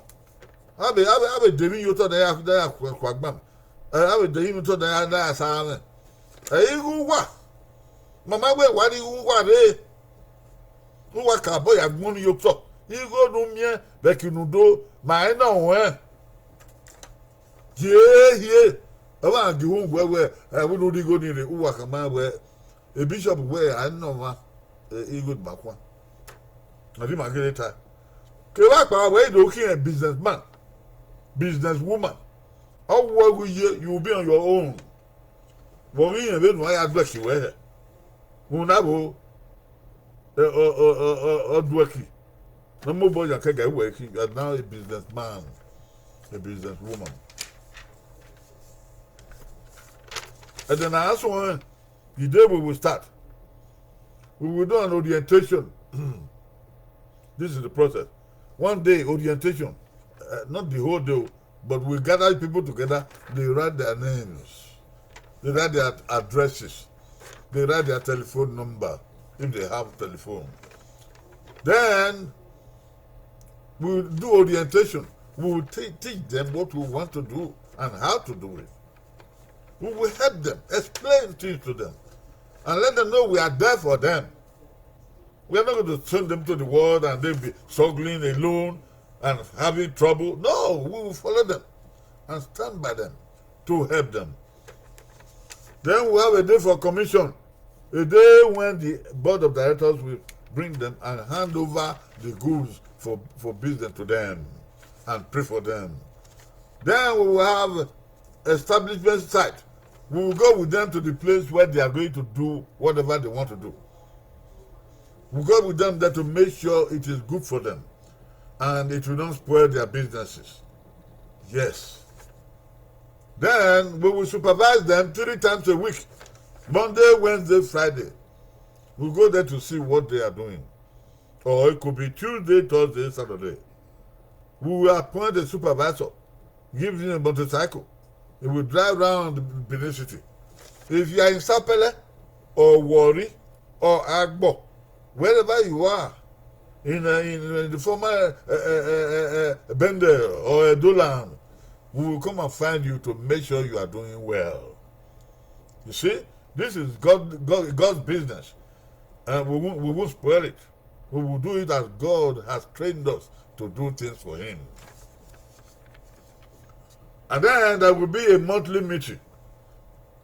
a vbe, a vbe, a vbe de emwi ye otọ ne a ya, ne a ya khu, khu agbọn. Ẹ, a vbe de emwi ye otọ ne a ya, ne a ya sa mwẹ. Ẹ i ghe uwa, ma ma wẹ wa ni ghe uwa rre. Uwa ka bọ ya gbọn ni ye otọ. Igho ne u miẹn vbe ẹki ne u do, ma rẹn ne ọ ruẹn. Gie ehie, ọ gha gie uhunmwu wẹ, wẹ, ẹ, vbene u rhie igho ni rre, uwa khama wẹ, e bishop wẹ a nọ ọmwa, e, igho ma khuan. Ọ di ma gele ta. Kevbe akpawẹ wẹ i do khian businessman, business woman. Ọ wẹ ghi ye, you will be on your own. Vbe ọ ghi rẹn vbene uwa ya duẹki wẹ hẹ? Rhunmwuda vbo, ẹ, ọ, ọ, ọ, ọ, ọ duẹki. Ne ọ mobọ yan kẹga, wẹ khin, you are now a businessman, a businesswoman. Ẹdẹ ne a suẹn, the day we will start, we will do an orientation. This is the process. One day, orientation, uh, not the whole day, but we gather people together, they write their names, they write their addresses, they write their telephone number, if they have telephone. Then we will do orientation. We will te-, teach them what we want to do and how to do it. We will help them, explain things to them, and let them know we are there for them. We are not going to send them to the world and they be struggling alone and having trouble. No, we will follow them and stand by them to help them. Then we have a day for commission, a day when the board of directors will bring them and hand over the goods for, for business to them and pray for them. Then we will have establishment site. We will go with them to the place where they are going to do whatever they want to do. We go with them there to make sure it is good for them and it will not spoil their businesses. Yes. Then we will supervise them three times a week, Monday, Wednesday, Friday. We go there to see what they are doing. Or it could be Tuesday, Thursday, Saturday. We will appoint a supervisor, give him a motorcycle. He will drive around Benin City. If you are in Sapele or Warri or Agbo, wherever you are, in, uh, in, in the former, uh, uh, uh, uh, uh, Bende or Edoland, we will come and find you to make sure you are doing well. You see, this is God, God, God's business. And we won't, we won't spoil it. We will do it as God has trained us to do things for Him. And then there will be a monthly meeting.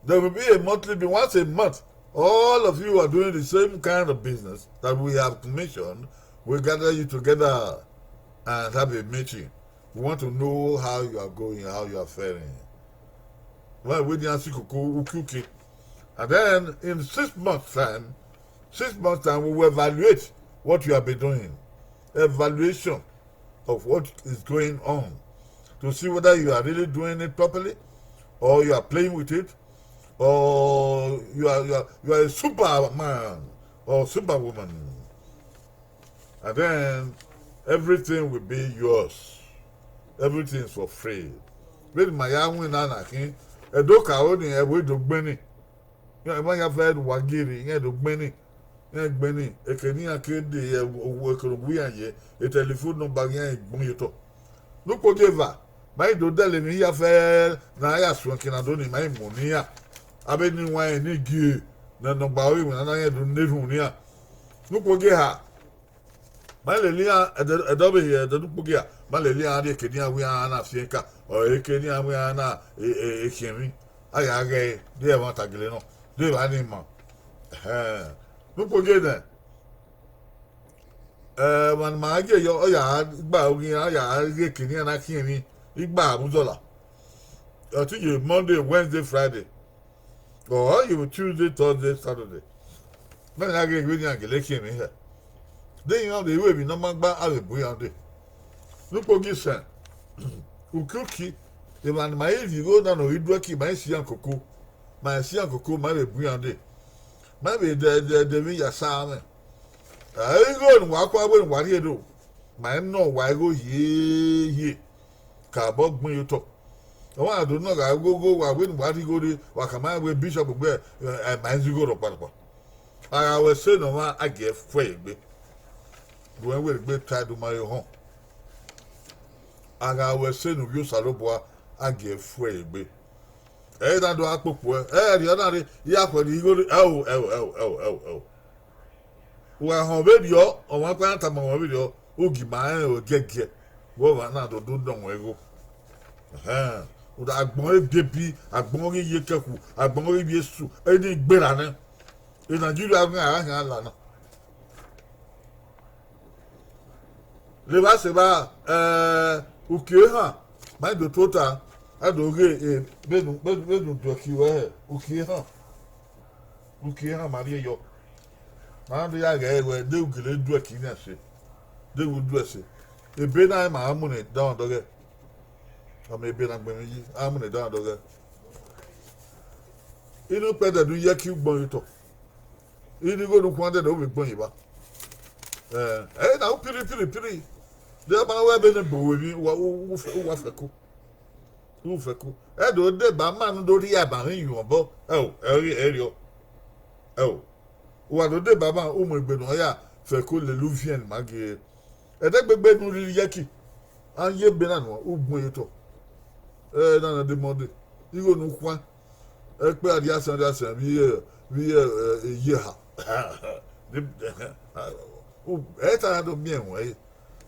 There will be a monthly meeting once a month. All of you are doing the same kind of business that we have commissioned. We gather you together and have a meeting. We want to know how you are going, how you are faring. Well, we didn't see kuku, ukiuki. And then in six months' time, six months' time, we will evaluate what you have been doing. Evaluation of what is going on to see whether you are really doing it properly or you are playing with it or you are, you are, you are a superman or superwoman. And then everything will be yours. Everything is for free. Vbene ma ya winna na khin, ẹdẹ okaro ni, ẹvbo do gbẹn ni. Iran ma ya fẹ wa giri, iran do gbẹn ni. Iran gbẹn ni, eke ne iran ke de ye, eke ne uwu iran ye, telephone number iran gbẹn ye otọ. Ne ukpoghieva, ma i do dẹlẹ emwi hia fẹ ne a ya suẹn eke na do ni, ma i mu ne iran. Avbe eni iwinna ni gie ne nọgba ọghe iwinna na rẹn do na erhunmwu ne iran. Ne ukpogieha, ma lele iran, ẹdẹ, ẹdẹ ọvbehe, ẹdẹ ne ukpogieha, Ma lele iran rhie eke ne iran wẹ iran na fian eka, ọ rhie eke ne iran wẹ iran na khian emwi. A ya ghẹ ẹre, de ẹmwata gele nọ, de evba ni ma. Ẹhẹn. Ne ukpogie nẹ, emwa ne ima gie yọ, ọ ya gba oghian, ọ ya ghe eke ne iran na khian emwi, igba vbe uzọla. Ọtẹn ye Monday, Wednesday, Friday, ọ ye vbe Tuesday, Thursday, Saturday. Mẹ na ghe vbene iran gele khian emwi hẹ. De iran vbe ru emwi ne ọ ma gba, a vbe bu iran dee. Ne ukpogie sẹ, uki uki, emwa ne ima i rhie igho na ne ọ ghi du ẹki, ma i si iran koko, ma i si iran koko, ma vbe bu iran dee. Ma vbe dẹ dẹ dẹ emwi ya sa mwẹ. Ẹ, igho ne uwa kua wẹ ne uwa rhie do, ma i nọ uwa igho hiehiere. Ka obọ gbẹn ye otọ. Ọmwa na do nọ gha gho gho, wa wẹ ne uwa rhie igho rre, wa khama rẹn wẹ bishop gbe, ẹ, ma i zẹ igho rhọkpa rhọkpa. A gha ru ẹse ne ọmwa, a gie fuẹ ye egbe. Ru ẹn wẹ egbe ta do ma re họn. A gha ru ẹse ne Ovbi Osanobua, a gie fuẹ ye egbe. Ẹ i na do gha kpokpo ẹ, ẹ rhie ọna rre, ya khuẹ ne igho rre, ẹo, ẹo, ẹo, ẹo, ẹo, ẹo. Wa họn vberriọ, ọmwa ọkpa na tama ruẹ vberriọ, u gi ma rẹn ẹgiẹgiẹ, wẹ ọmwa na do do nọ ruẹ igho. Ẹhẹn, agbọn ebiebi, agbọn ghi ye kẹkhu, agbọn ghi ye esu, eni gberra nẹ. Nigeria ghan a khian la na. Levba sẹ evba, ẹ, uki ehan, ma i do tota, a do ghe, e, vbene, vbene, vbene u duẹki ruẹ hẹ, uki ehan, uki ehan ma rhie yọ. Ma na do ya ghẹ ruẹ, de u gele duẹki na ẹse, de u duẹ ẹse. Ebe na ma a mu ne dọmwadẹ ọghẹ, ọ ma ebe na gbẹn mwẹ yi, a mu ne dọmwadẹ ọghẹ. Inu ukpẹdẹ ne u ye ẹki ugbọn ye otọ. Inu igho ne u khuan dẹdẹ, u vbe gbẹn ye evba. Ẹ, ẹ na u piri, piri, piri. De ọ ma wẹ vbene gbe uwẹ emwi, u wa, u, u, u wa fẹko. U fẹko. Ẹ do deba ma ne u do rhie aban mwẹ iyuan obọ. Ẹo, ẹ rhie, ẹ rhiọ. Ẹo. U wa do deba ma, u mu egbe ne ọ ya fẹko lele uviẹn ne ima gie. Ẹdẹgbegbe ne u rhirhi ye ẹki, a ye ebe na nuẹn, u gbẹn ye otọ. Ẹ, na na de Monday, igho ne u khuan, ẹkpẹ arriasan arriasan vbe, vbe, ẹ, eye eha. Ẹ ta na do miẹn ruẹn ẹre,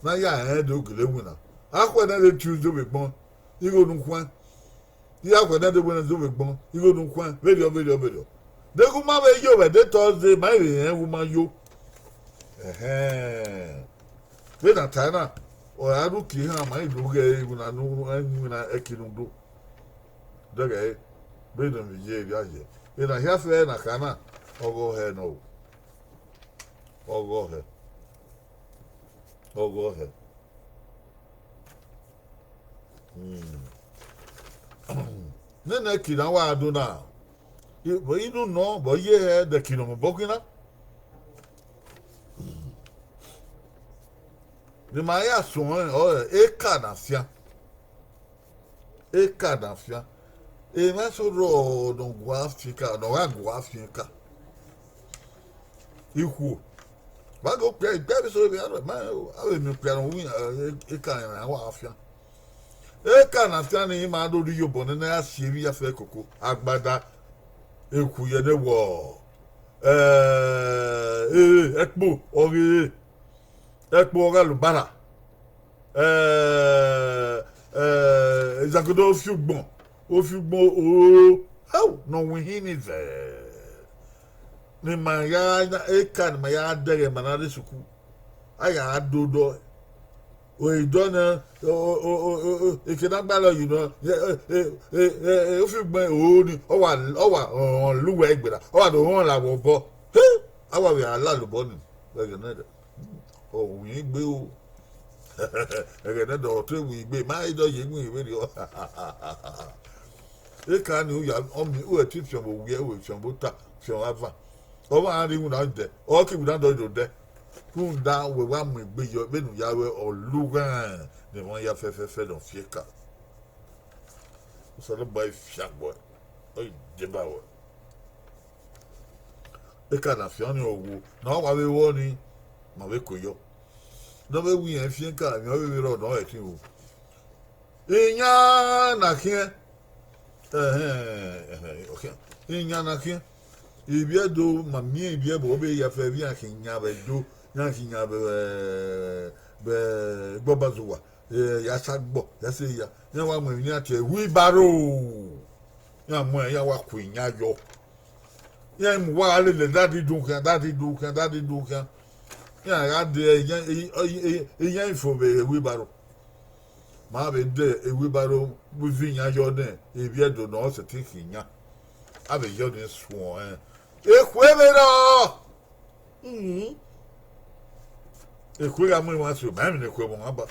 ne a ya rẹn do gele winna. A khuẹ nẹ de Tuesday vbe gbọn, igho ne u khuan. Iran khuẹ nẹ de Wednesday vbe gbọn, igho ne u khuan, vberriọ, vberriọ, vberriọ. Deghẹ u ma vbe yo vbe de Thursday, ma i vbe rẹn vbe u ma yo. Ẹhẹn. Vbene a tae na, ọ ra rhie uki ehan, ma i do ghẹ ẹre, iwinna ne u, iwinna ẹki ne u do. Dẹghẹ ẹre, vbene ọ ye erriọ aye. Ena hia fẹ na kha na, ọghọ hẹ nọ o. Ọghọ hẹ. Ọghọ hẹ. Hmm. Nene ẹki ne a wa do na, vbe inu nọ, vbe ọ ye hẹ, de ẹki ne ọ mobọ khin na. Ne ima ya suẹn ọnrẹn, ọrẹn eka ne a fian. Eka ne a fian. Emwa eso rrọọ ne ọ gua fian eka, ne ọ gha gua fian eka. Ikhuo. Vbe a ghe okpia, ikpia vbe eso rre, a vbe miẹn okpia ne ọ wu iran, eka ne iran wa fian. Eka ne a fian nii, ima do rhie iyobọ nene, a si emwi ya fẹ koko, agbada, ekhu ye ne wọ, ẹ, ẹkpo, ọ ghe ẹkpo, ọ gha la obara, ẹ, ẹ, izagodo ofiugbọn, ofiugbọn oro, ẹo, ne ọ winhin ni vẹ. Ne ima ya, eka ne ima ya dẹghe ma na rre sukuru, a ya do dọ, ọ i dọ nẹ, eke ne a gbalọ yi nọ, ofiugbọn oro ni, ọ wa, ọ wa họn la uwẹ egberra, ọ wa do họn la vbe obọ. He, a wa vbe a lala obọ ni, ẹghẹ nẹdẹ, ọ winna egbe o. Ẹghẹ nẹdẹ ọ te winna egbe, ma i dọ ye winna vberriọ. Eka ni u ya, ọ miẹn, u ẹ te fiọn vbe owiẹ, u fiọn vbe ota, fiọn vbe avan. Ọ ma rhan iwinna dẹ, ọ ke iwinna dọ do dẹ. Rhunmwuda wẹ wa mu egbe yọ vbene u ya ru ọlughan ne emwa ya fẹfẹfẹ ne ọ fi eka. Osanobua i fian gbe uẹ, ọ i deba ruẹ. Eka ne a fian ọnii, ọ wo ne ọ wa vbe ru ọnii, ma vbe ko yọ. Ne ọ vbe ru iran fian eka, emwi ọ vbe vbe rrọọ ne ọ ẹtin ru. Iyan na khian, ẹhẹn, ọ khian. Iyan na khian. Ivbi Ẹdo, ma miẹn ivbi ẹvbo vbe ya fẹ vbe iran khian yan vbe Ẹdo, iran khian yan vbe, vbe Igbobazuwa. Ya sa gbọ, ya se ya, iran wa mu emwi ne iran tie wheelbarrow, iran mu ẹre, iran wa ku iyan yọ. Iran mu uwa gha lele da didun khian, da didun khian, da didun khian. Iran gha de iyan, iyan ifo vbe wheelbarrow. Ma vbe de wheelbarrow vbe iyan yọ nẹ, ivbi Ẹdo nọ, ọ sẹtin khin iyan. A vbe yọ nẹ suẹn. Ekhue vbe rrọọ. Ekhue gha mu emwa so, ma emwi ne ekhue mu mwa ba.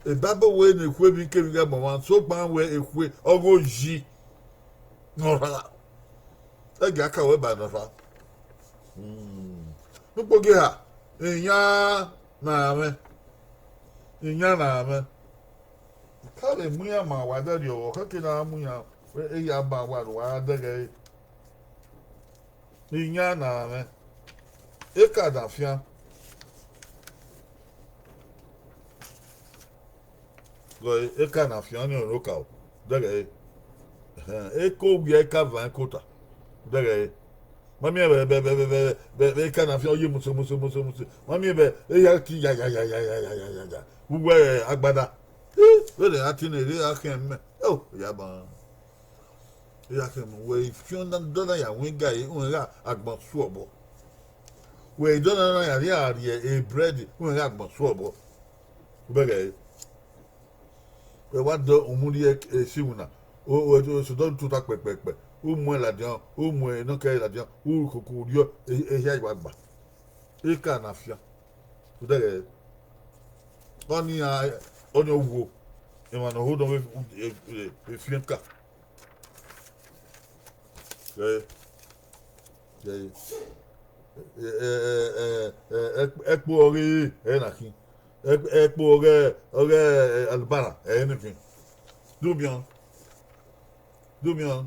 Bible wẹẹ ne ekhue emwikemwi gha mu mwa, sokpan wẹẹ ekhue ọghe oyi ne ọ rha. Ẹgia ka wẹ ba ne ọ rha. Ne ukpogiẹ eha, iyan na mwẹ, iyan na mwẹ. Ka vbe mu iran ma wa dẹrriọ, ọ khẹke ne a mu iran, e ya ma wa ne uwa dẹghẹ ẹre. Iyan na mwẹ, eka na fian. Eka na fian ọnii ọre okaro, dẹghẹ ẹre. Eka owiẹ, eka van, eka ota, dẹghẹ ẹre. Ma miẹn vbe, vbe, vbe, vbe, vbe, vbe eka na fian, ọ ye muse, muse, muse, muse. Ma miẹn vbe, eya ki ya, ya, ya, ya, ya, ya, ya, ya, ya. Uwẹ agbada. Vbene a ti ne erha khian mẹ, o, ya ban. Iran kẹ mu wẹ, ifiọn na dọ na ya wọn igari, rẹn gha agbọn su obọ. Wẹ i dọ na na ya rhie a rhie ebrẹd, rẹn gha agbọn su obọ. Ubẹghe ẹre. Wẹ wa dọ umurrie esiwina, o, o, o, sodọ tota kpẹkpẹkpẹ, u muẹn ladian, u muẹn enọkẹre ladian, u ru koko, u rhiọ, e, ehia i wa gba. Eka na fian. Udẹghẹ, ọnii a, ọnii ọ wuo, emwa ne ọ ho nọ vbe, e, e, e, fian eka. Ẹ, ẹ, ẹ, ẹ, ẹ, ẹ, ẹkpo ọghe ẹre na khin. Ẹkpo ọghe, ọghe, ẹ, alubara, ẹre na khin. Do miẹn, do miẹn.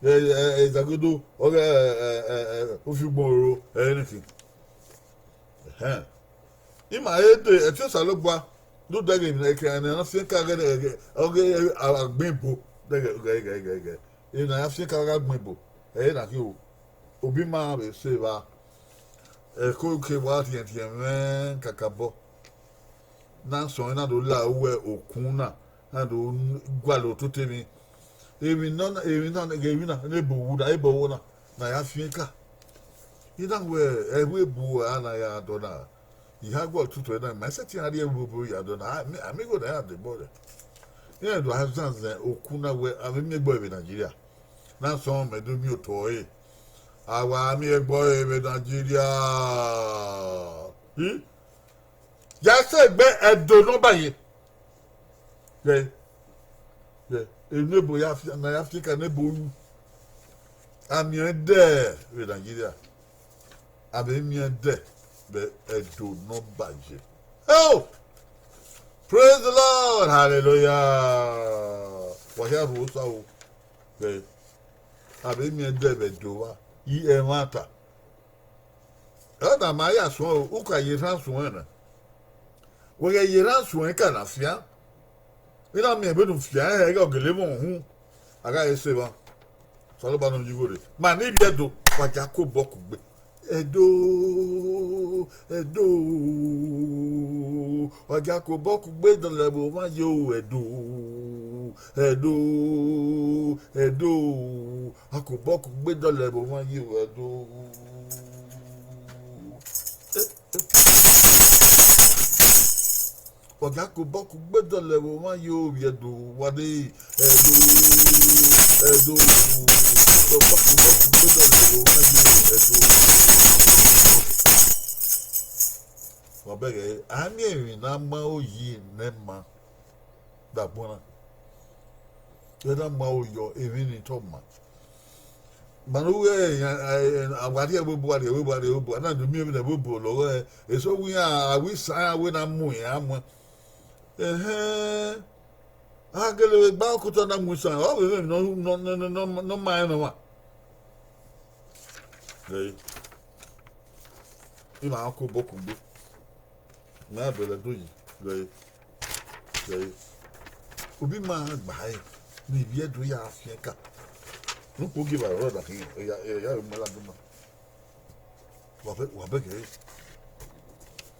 Ẹ, ẹ, ẹ, Izagodo, ọghe, ẹ, ẹ, ẹ, ẹ, Ofiugbọn Oro, ẹre na khin. Ẹhẹn. Ima he de ẹtin Osanobua, do dẹghe emwi ne ẹkẹn ne a na fian eka ghẹ, ghẹ, ọghe agbọn ebo, dẹghe, ghẹ, ghẹ, ghẹ, ghẹ. Emwi ne a ya fian eka gha agbọn ebo, ẹre na khin o. Obi ima vbe sẹ evba, ẹko ke wa rhiẹnrhiẹn mwẹ kakabọ. Na sọn na do la uwẹ okun na, na do gualọ ototọ emwi. Emwi na, emwi na, emwi na, ne ebo wu na, ebo wo na, ne a ya fian eka. I na wẹ ẹvbo ebo a na ya dọ na, I ha gualọ tutu ẹre na, ma sẹtin a rhie ẹvbo ebo ya dọ na, a miẹn, a miẹn igho ne a ya dẹ obọ rẹ. Iran do a zanzan okun na wẹ a vbe miẹn egbe vbe Nigeria. Na sọn mẹ do miẹn otọ ẹre. A wa miẹn egbe vbe Nigeria. I? Ya sẹ egbe Ẹdo nọmba ye. Ghẹ, ghẹ, enebo ya fi, na ya fi ka nebo ru. A miẹn dẹ vbe Nigeria. A vbe miẹn dẹ vbe Ẹdo nọmba ye. Oh! Praise the Lord! Hallelujah! Wa hia rhuo osa o. Ghẹ, a vbe miẹn dẹ vbe Ẹdo vba. I ẹmwata. Ọ na ma ya suẹn o, u ka ye erhan suẹn na. Wẹ ghẹ ye erhan suẹn ka na fian. I na miẹn vbene u fian ẹghẹ ọ gele mwẹ uhunmwu. A gha re sẹ emwa. Osanobua nọ ye igho rre. Ma ne ivbi Ẹdo, wa gia ku obọ kugbe. Ẹdo, Ẹdo, wa gia ku obọ kugbe dọlọ ẹvbo mwa ye o, Ẹdo, Ẹdo, Ẹdo, wa ku obọ kugbe dọlọ ẹvbo mwa ye o, Ẹdo. Wa gia ku obọ kugbe dọlọ ẹvbo mwa ye o, vbe Ẹdo, wa de, Ẹdo, Ẹdo, wa ku obọ kugbe dọlọ ẹvbo mwa ye o, Ẹdo. Wa bẹghe, a miẹn emwi ne a ma oyi ne ma vbe agbọn na. Ẹ na ma oyọ emwi ni tọ ma. Ma ne u ghẹ, a wa rhie ẹvbo ebo, a rhie ẹvbo ebo, a rhie ẹvbo ebo, a na do miẹn vbene ẹvbo ebo lọghọ ẹre. Eso wẹ iran, a wẹ isan iran wẹ na mu iran muẹn. Ẹhẹn, a gele vbe gba okota na mu isan, ọ vbe mwẹ emwi ne ọ, ne ọ, ne ọ, ne ọ, ne ọ ma rẹn ne ọmwa. Ghẹ, ima ku obọ kugbe. Mẹ a bẹlẹ do yi, ghẹ, ghẹ. Obi ima gba ẹre, ne ivbi Ẹdo ya fian eka. Ne ukpo gie evbare ọrọre da khin, ya, ya, ya, ma ladian ma. Wa bẹ, wa bẹghe ẹre.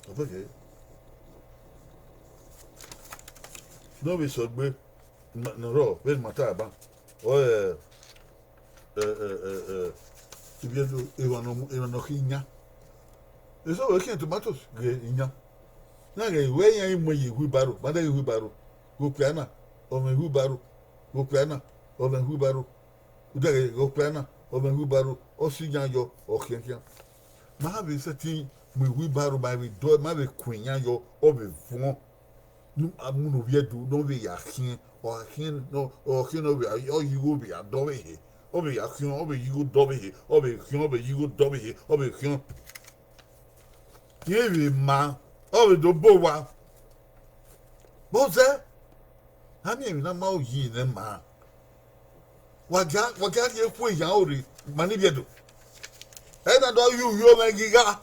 Wa bẹghe ẹre. Ne ọ vbe sẹ egbe ne ọ rrọọ vbene ima ta ban, ọ, ẹ, ẹ, ẹ, ẹ, ẹ, ivbi Ẹdo, emwa nọ, emwa nọ khin yan. Eso vbe khian tomatoes ghe iyan. Na ghẹ wẹ iran i mu ye wheelbarrow, ma dẹghe wheelbarrow, ghe okpia na, ọ mwẹ wheelbarrow, ghe okpia na, ọ mwẹ wheelbarrow. U dẹghe ghe okpia na, ọ mwẹ wheelbarrow, ọ si iyan yọ, ọ khian khian. Ma vbe sẹtin mu wheelbarrow, ma vbe dọ, ma vbe kun iyan yọ, ọ vbe vuọn. Ne a mu ne ovbi Ẹdo ne ọ vbe ya khian, ọ gha khian, ọ khian ne ọ vbe, ọ ye igho vbe ya dọ vbe ehe, ọ vbe ya khian, ọ vbe ye igho dọ vbe ehe, ọ vbe khian, ọ vbe ye igho dọ vbe ehe, ọ vbe khian. Irẹn vbe ma, ọ vbe do bọ owa. Vbọzẹ, a miẹn emwi ne a ma ro yi nẹ ma. Wa gia, wa gia rhie khu eyan ore, ma ni vbiẹ do. Ẹ na do ye uyo mwẹ ghi gha.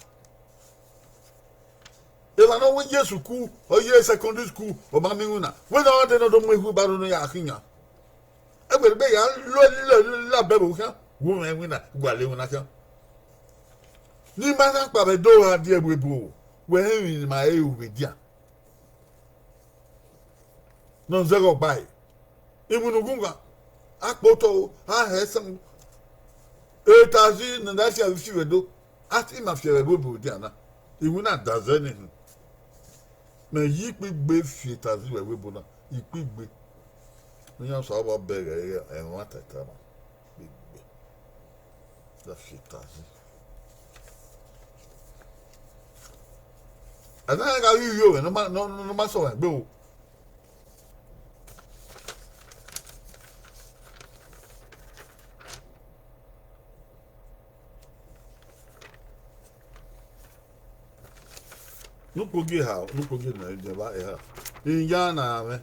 Emwa ne ọ wẹ ye sukuu, ọ ye secondary school, ọ ma miẹn iwinna. Wẹ na ọ dee ne ọ do mu wheelbarrow ne ọ ya khin yan. Ẹgbẹdẹgbẹ ya lọ, lọ, lọ, lọ abẹ vbe okhian, wu mwẹ iwinna, gualọ iwinna khian. Ne ima na kpa vbe do gha die ẹvbo ebo, wẹ rẹn emwi ne ima re ru vbe dia. Ne ọ zẹghẹ ọgbae, iwinna ughungan, akpotọ o, ahẹ ẹsan, taxi ne a na fi avbe fi vbe do, a te ima fi ẹvbo ebo dia na, iwinna da zẹ ni hin. Mẹ ye ikpigbe fi taxi vbe ẹvbo ebo na, ikpigbe. Iran Osanobua bẹghe ẹmwata tama, ikpigbe. Da fi taxi. A na gha ghi rhie owẹ ne ọ ma, ne ọ, ne ọ ma sẹ ọmwa egbe o. Ne ukpogi eha, ne ukpogi ne ẹdẹ vba eha. Iyan na mwẹ.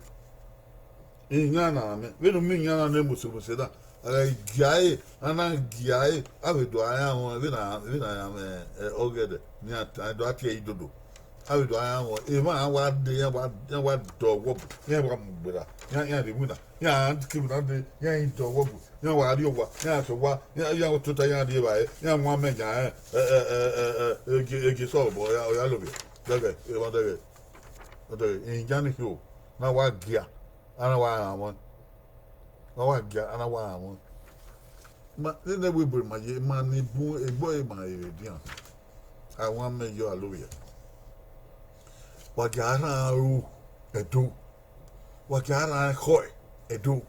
Iyan na mwẹ. Vbene u miẹn iyan na ne mose mose na, a gha gia ẹre, a na gia ẹre, a vbe do a ya mwẹ, vbene a, vbene a ya mwẹ, ẹ, ọghẹdẹ, ne a, a do a tie ẹre idodo. A vbe do a ya mwẹ, emwa a wa dee, iran wa, iran wa dọ ọghọ bu, iran wa mu gberra, iran, iran rhie iwinna, iran ke iwinna dee, iran i dọ ọghọ bu. Iran wa rrie owa, iran sẹ owa, iran, iran tota, iran rri evbare, iran wan amẹ yan, ẹ, ẹ, gie, gie sẹ obọ, ọ ya, ọ ya lovbiẹ. Dẹghẹ, emwa dẹghẹ, dẹghẹ, iyan ni khin o, na wa gia, a na wa rhan mwẹ. Na wa gia, a na wa rhan mwẹ. Ma, nene ẹvbo ebo ma ye, ma ni bun, egbe ọre ma re vbe dian. A wan amẹ yọ, a lovbiẹ. Wa gia rhan aro Ẹdo. Wa gia rhan ekhọe Ẹdo.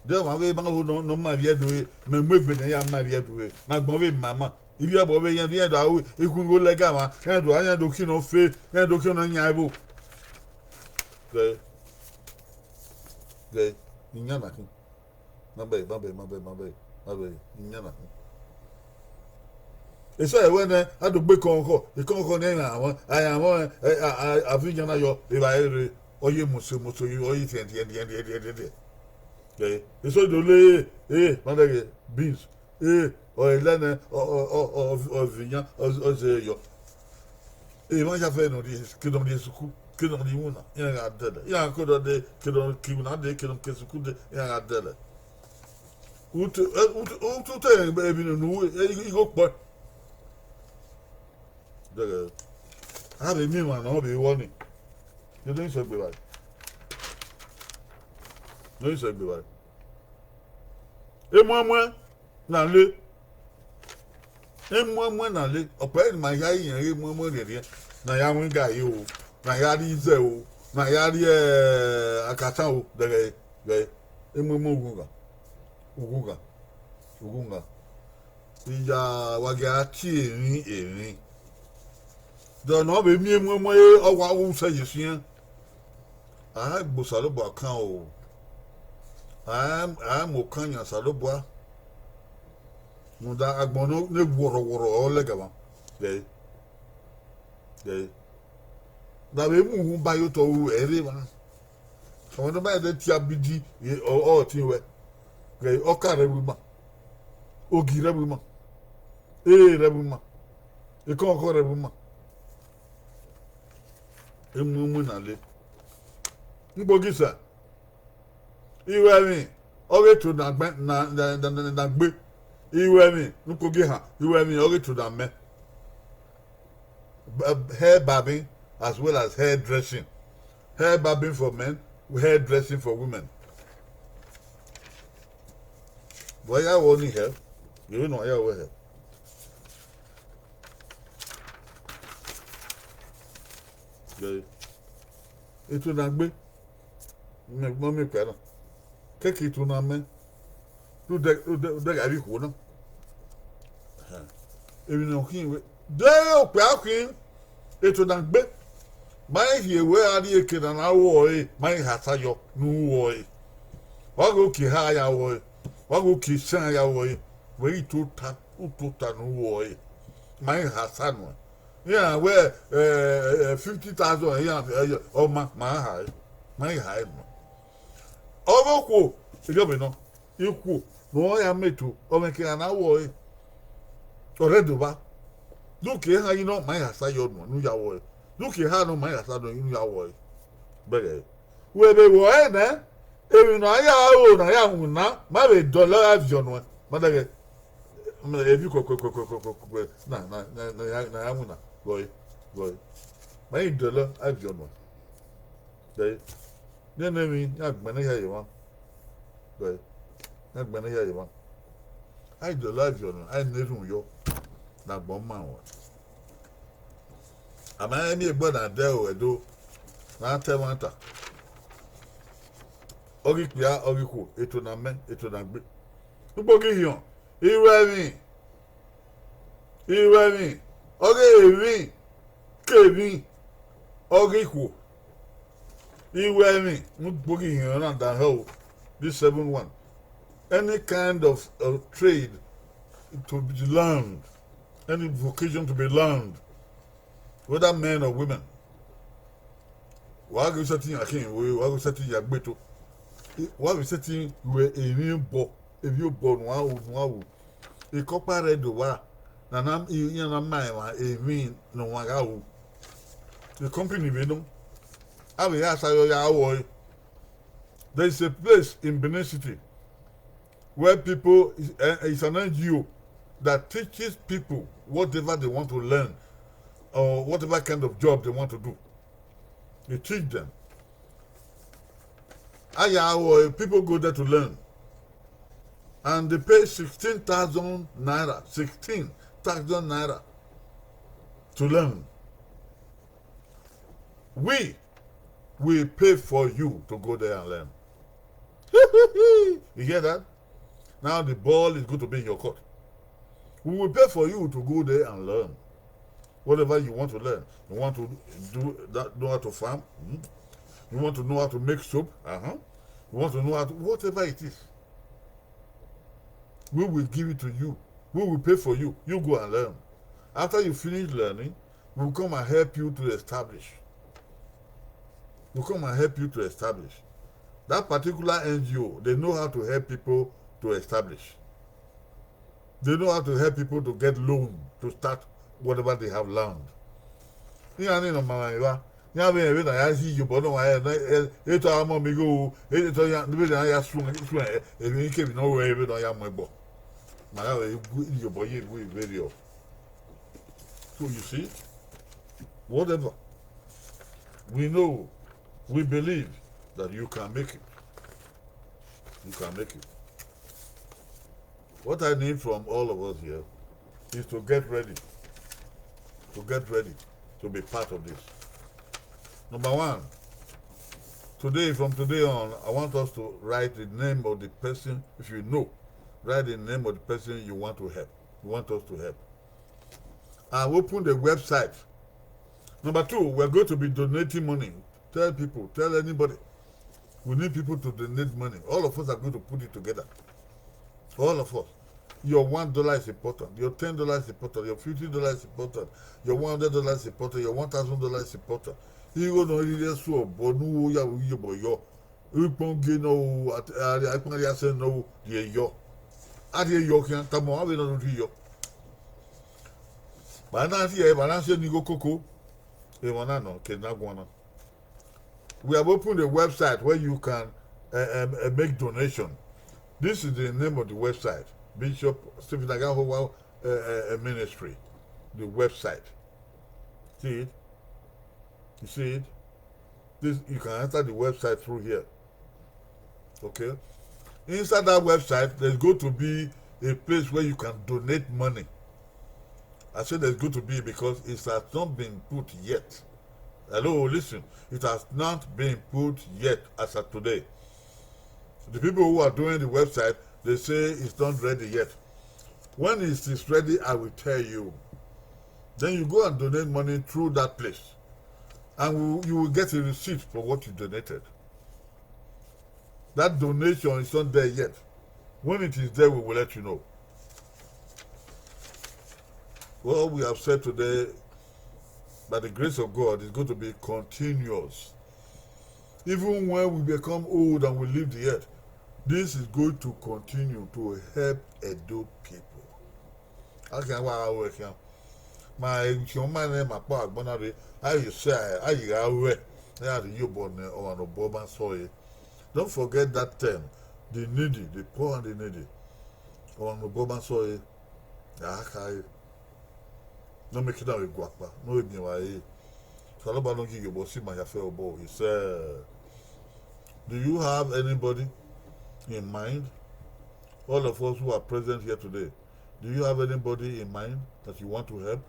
De ọmwa vbe ma ho nọ, ne ọ ma vbiẹ do re, mẹ mu egbe ne iran ma vbiẹ do re, ne agbọn vbe ma ma. Ivbi ẹbọ vbe iran, iran do aro, ikhun igho lẹga mwa, iran do, iran do khian ne ọ fe, iran do khian ne ọ yan ẹvbo. Ghe, ghe, iyan na khin. Ma bẹghe, ma bẹghe, ma bẹghe, ma bẹghe, ma bẹghe, iyan na khin. Eso ẹre wẹ nẹ, a do gbe ekọnmwọkọ, ekọnmwọkọ ne iran mwẹ, a iran mwẹ, ẹ, a, a, a viọ iyan na yọ, evbare rre, ọ ye mose mose, ọ ye tiẹn, tiẹn, tiẹn, tiẹn, tiẹn, tiẹn, tiẹn. Ẹ, eso do le, ẹ, ma dẹghe, beans, ẹ, ọ lẹ nẹ, ọ, ọ, ọ, ọ, ọ viọ iyan, ọ, ọ zẹ yọ. Emwa ya fẹ ne ọ rhie, ke ne ọ rhie sukuu, ke ne ọ rhie iwinna, iran gha dẹlẹ. Iran ke ne ọ de, ke ne ọ ke iwinna de, ke ne ọ ke sukuu de, iran gha dẹlẹ. Utu, ẹ, utu, utu te emwi ne unu ru, ẹ, igho kpọe. Dẹghẹ, a vbe miẹn emwa ne ọ vbe ru ọnii. Ye ne ọ sẹ egbe evbare. Ne ọ sẹ egbe evbare. Emuẹmuẹn na le. Emuẹmuẹn na le. Ọkpa ẹre ne ima hia rẹn ghe emuẹmuẹn rhiẹnrhiẹn, ne a ya ru igari o, ne a ya rrie izẹ o, ne a ya rrie, ẹ, akatan o, dẹghẹ, dẹghẹ. Emuẹmuẹn ughughan, ughughan, ughughan. Iya, wa gia tie emwi emwi. De ọ nọ vbe miẹn emuẹmuẹn re, ọ wa ru sẹ ye siẹn. A gbe Osanobua kan o. A, a mu okan yan Osanobua. Rhunmwuda agbọn ne wọrhọwọrhọ ọre ọ lẹga mwa. Ghe, ghe. Da vbe mu uhunmwu ba ye otọ ru ẹre mwa. Ọmwa ne ọ ma rẹn tie abidi, ọ, ọ tie ruẹ. Ghe, ọka rre vbe ima, ogi rre vbe ima, ere rre vbe ima, ekọnkọn rre vbe ima. Emuẹmuẹn na le. Ngbogi sẹ, iruẹmwi ọghe to na gbe, na, na, na, na, na gbe. Iruẹmwi ne ukpogi ehan, iruẹmwi ọghe to na mẹ. hair barbing as well as hair dressing. Hair barbing for men, hair dressing for women. Vbe ọ ya wẹ ọnii hẹ? Yevbe ne ọ ya wẹ hẹ. Eto na gbe, mẹ gbọn miẹn okpia na, kẹkẹ eto na mẹ, rhunmwuda, rhunmwuda, rhunmwuda gha vbe ikhuo na. Emwi ne ọ khin wẹ, de okpia khin, eto na gbe, ma i rhie wẹ a rhie eke ne a na ru ọre, ma i ha sa yọ ne u ru ọre. Wa ghe oke eha ya ru ọre, wa ghe oke isan ya ru ọre, wẹ ghi tota, u tota ne u ru ọre, ma i ha sa nuẹn. Iran wẹ, eh, eh, fifty thousand, iran, eh, ọ ma, ma hae, ma i hae nuẹn. Ọghe okhuo, erriọ vbe nọ, ikhuo ne ọ ya ma eto, ọ mwẹ eke ne a na ru ọre, ọ rre Ẹdo vba. De uki eha yi nọ, ma i ha sa yọ nuẹn ne u ya ru ọre. De uki eha nọ, ma i ha sa nuẹn ne u ya ru ọre. Bẹghe, wẹ vbe ru ọre nẹ, emwi ne a ya ro ne a ya winna, ma vbe dọlọ ra viọ nuẹn, ma dẹghẹ. Emwi kuẹkuẹkuẹkuẹkuẹ na, na, na, na, na ya winna, ghe ọre, ghe ọre. Ma i dọlọ ra viọ nuẹn. Ghe ọre. Nene emwi, iran gbẹnnẹ hia ye emwa. Ghe ọre. Iran gbẹnnẹ hia ye emwa. A i dọlọ ra viọ nuẹn, a i na erhunmwu yọ ne agbọn ma ruẹn. A ma rẹn miẹn egbe na dẹ ro Ẹdo, ne a ta ẹmwata. Ọ ghi kpia, ọ ghi khuo, eto na mẹ, eto na gbe. Ugbo ghi hiọn, I ru ẹmwẹ, I ru ẹmwẹ, ọ ghe emwi, ke emwi, ọ ghi khuo. I ru ẹmwẹ, ugbo ghi hiọn na da hẹ o, this seven one. Any kind of, uh, trade to be learned, any vocation to be learned, whether men or women. Wa ghi sẹtin ya khian, wa ghi sẹtin ya gbe eto. Wa ghi sẹtin ru emwi obọ, emwi obọ ne uwa ru, ne uwa ru. Ekọkpa rre Ẹdo vba, ne a na, iran na ma emwa emwi ne ọmwa gha ru. The company vbe nọ, a vbe ya sa yọ ya ru ọre. There is a place in Benin City where people, is, uh, is an N G O that teaches people whatever they want to learn or whatever kind of job they want to do. They teach them. Aya, uh, people go there to learn. And they pay sixteen thousand naira, sixteen thousand naira to learn. We will pay for you to go there and learn. You hear that? Now the ball is going to be in your court. We will pay for you to go there and learn. Whatever you want to learn. You want to do that, know how to farm? Hmm? You want to know how to make soap? Uh-huh. You want to know how to, whatever it is. We will give it to you. We will pay for you. You go and learn. After you finish learning, we will come and help you to establish. We come and help you to establish. That particular N G O, they know how to help people to establish. They know how to help people to get loan to start whatever they have learned. Iran ni nọ ma emwa evba, iran vbe rẹn vbene a ya si iyobọ nọ wa, eto a mọ mi igho, eto iran vbene a ya suẹn, suẹn emwi kevbe ne ọ rre vbene ọ ya mu ẹgbọ. Ma gha vbe gu iyobọ ye gu vberriọ. So you see, whatever, we know, we believe that you can make it. You can make it. What I need from all of us here is to get ready, to get ready to be part of this. Number one, today, from today on, I want us to write the name of the person, if you know, write the name of the person you want to help, you want us to help. And open the website. Number two, we're going to be donating money. Tell people, tell anybody. We need people to donate money. All of us are going to put it together. All of us. Your one dollar is important. Your ten dollars is important. Your fifty dollars is important. Your one hundred dollars is important. Your one thousand dollars is important. Igho ne ọ rhirhi sẹ obọ ne u ya vbe iyobọ yọ. Ikpọn gie nọ o, at-, a-, ikpọn rhia sẹ nọ o, rhie yọ. A rhie yọ khian, tama ọmwa vbene ọ do rhie yọ. Ba na rhie, ba na sẹ ne igho koko. Emwa na nọ, ke na guan na. We have opened a website where you can, uh, um, uh, make donation. This is the name of the website, Bishop Stephen Agahowa, uh, uh, uh, Ministry, the website. see it? You see it? This, you can enter the website through here. Okay? Inside that website, there's going to be a place where you can donate money. I say there's going to be because it has not been put yet. Hello, listen. It has not been put yet as of today. The people who are doing the website, they say it's not ready yet. When it is ready, I will tell you. Then you go and donate money through that place. And we, you will get a receipt for what you donated. That donation is not there yet. When it is there, we will let you know. What we have said today, by the grace of God, is going to be continuous. Even when we become old and we leave the earth, this is going to continue to help Edo people. Akhian wa ru ẹkhian. Ma eghọn ma nẹ ma kpa agbọn na rre, a ye sẹ, a ye gha ruẹ, a ya rhie iyobọ ne ọmwa ne obọ ma sẹ ọre. Don't forget that term, the needy, the poor and the needy. Ọmwa ne obọ ma sẹ ọre, a khare. Ne ọ miẹn ekian vbe guakpa, ne ọ vbe miẹn evbare. Osanobua ne ọ gie iyobọ si ima ya fẹ obọ, he said, do you have anybody in mind? All of us who are present here today, do you have anybody in mind that you want to help?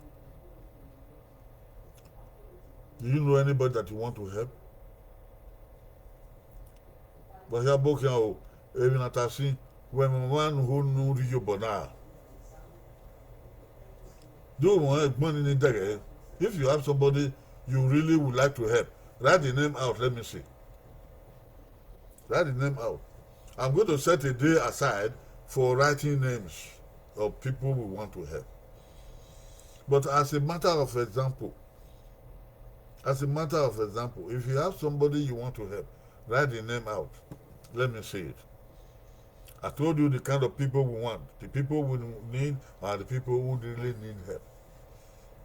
Do you know anybody that you want to help? Wa hia bọ khian o, emwi na ta sin, wẹ mwẹ ọmwa ne u ho ne u rhie iyobọ na. Do u mwẹ ẹgbọn ni ni dẹghẹ. If you have somebody you really would like to help, write the name out, let me see. Write the name out. I'm going to set a day aside for writing names of people we want to help. But as a matter of example, as a matter of example, if you have somebody you want to help, write the name out. Let me see it. I told you the kind of people we want. The people we need are the people who really need help.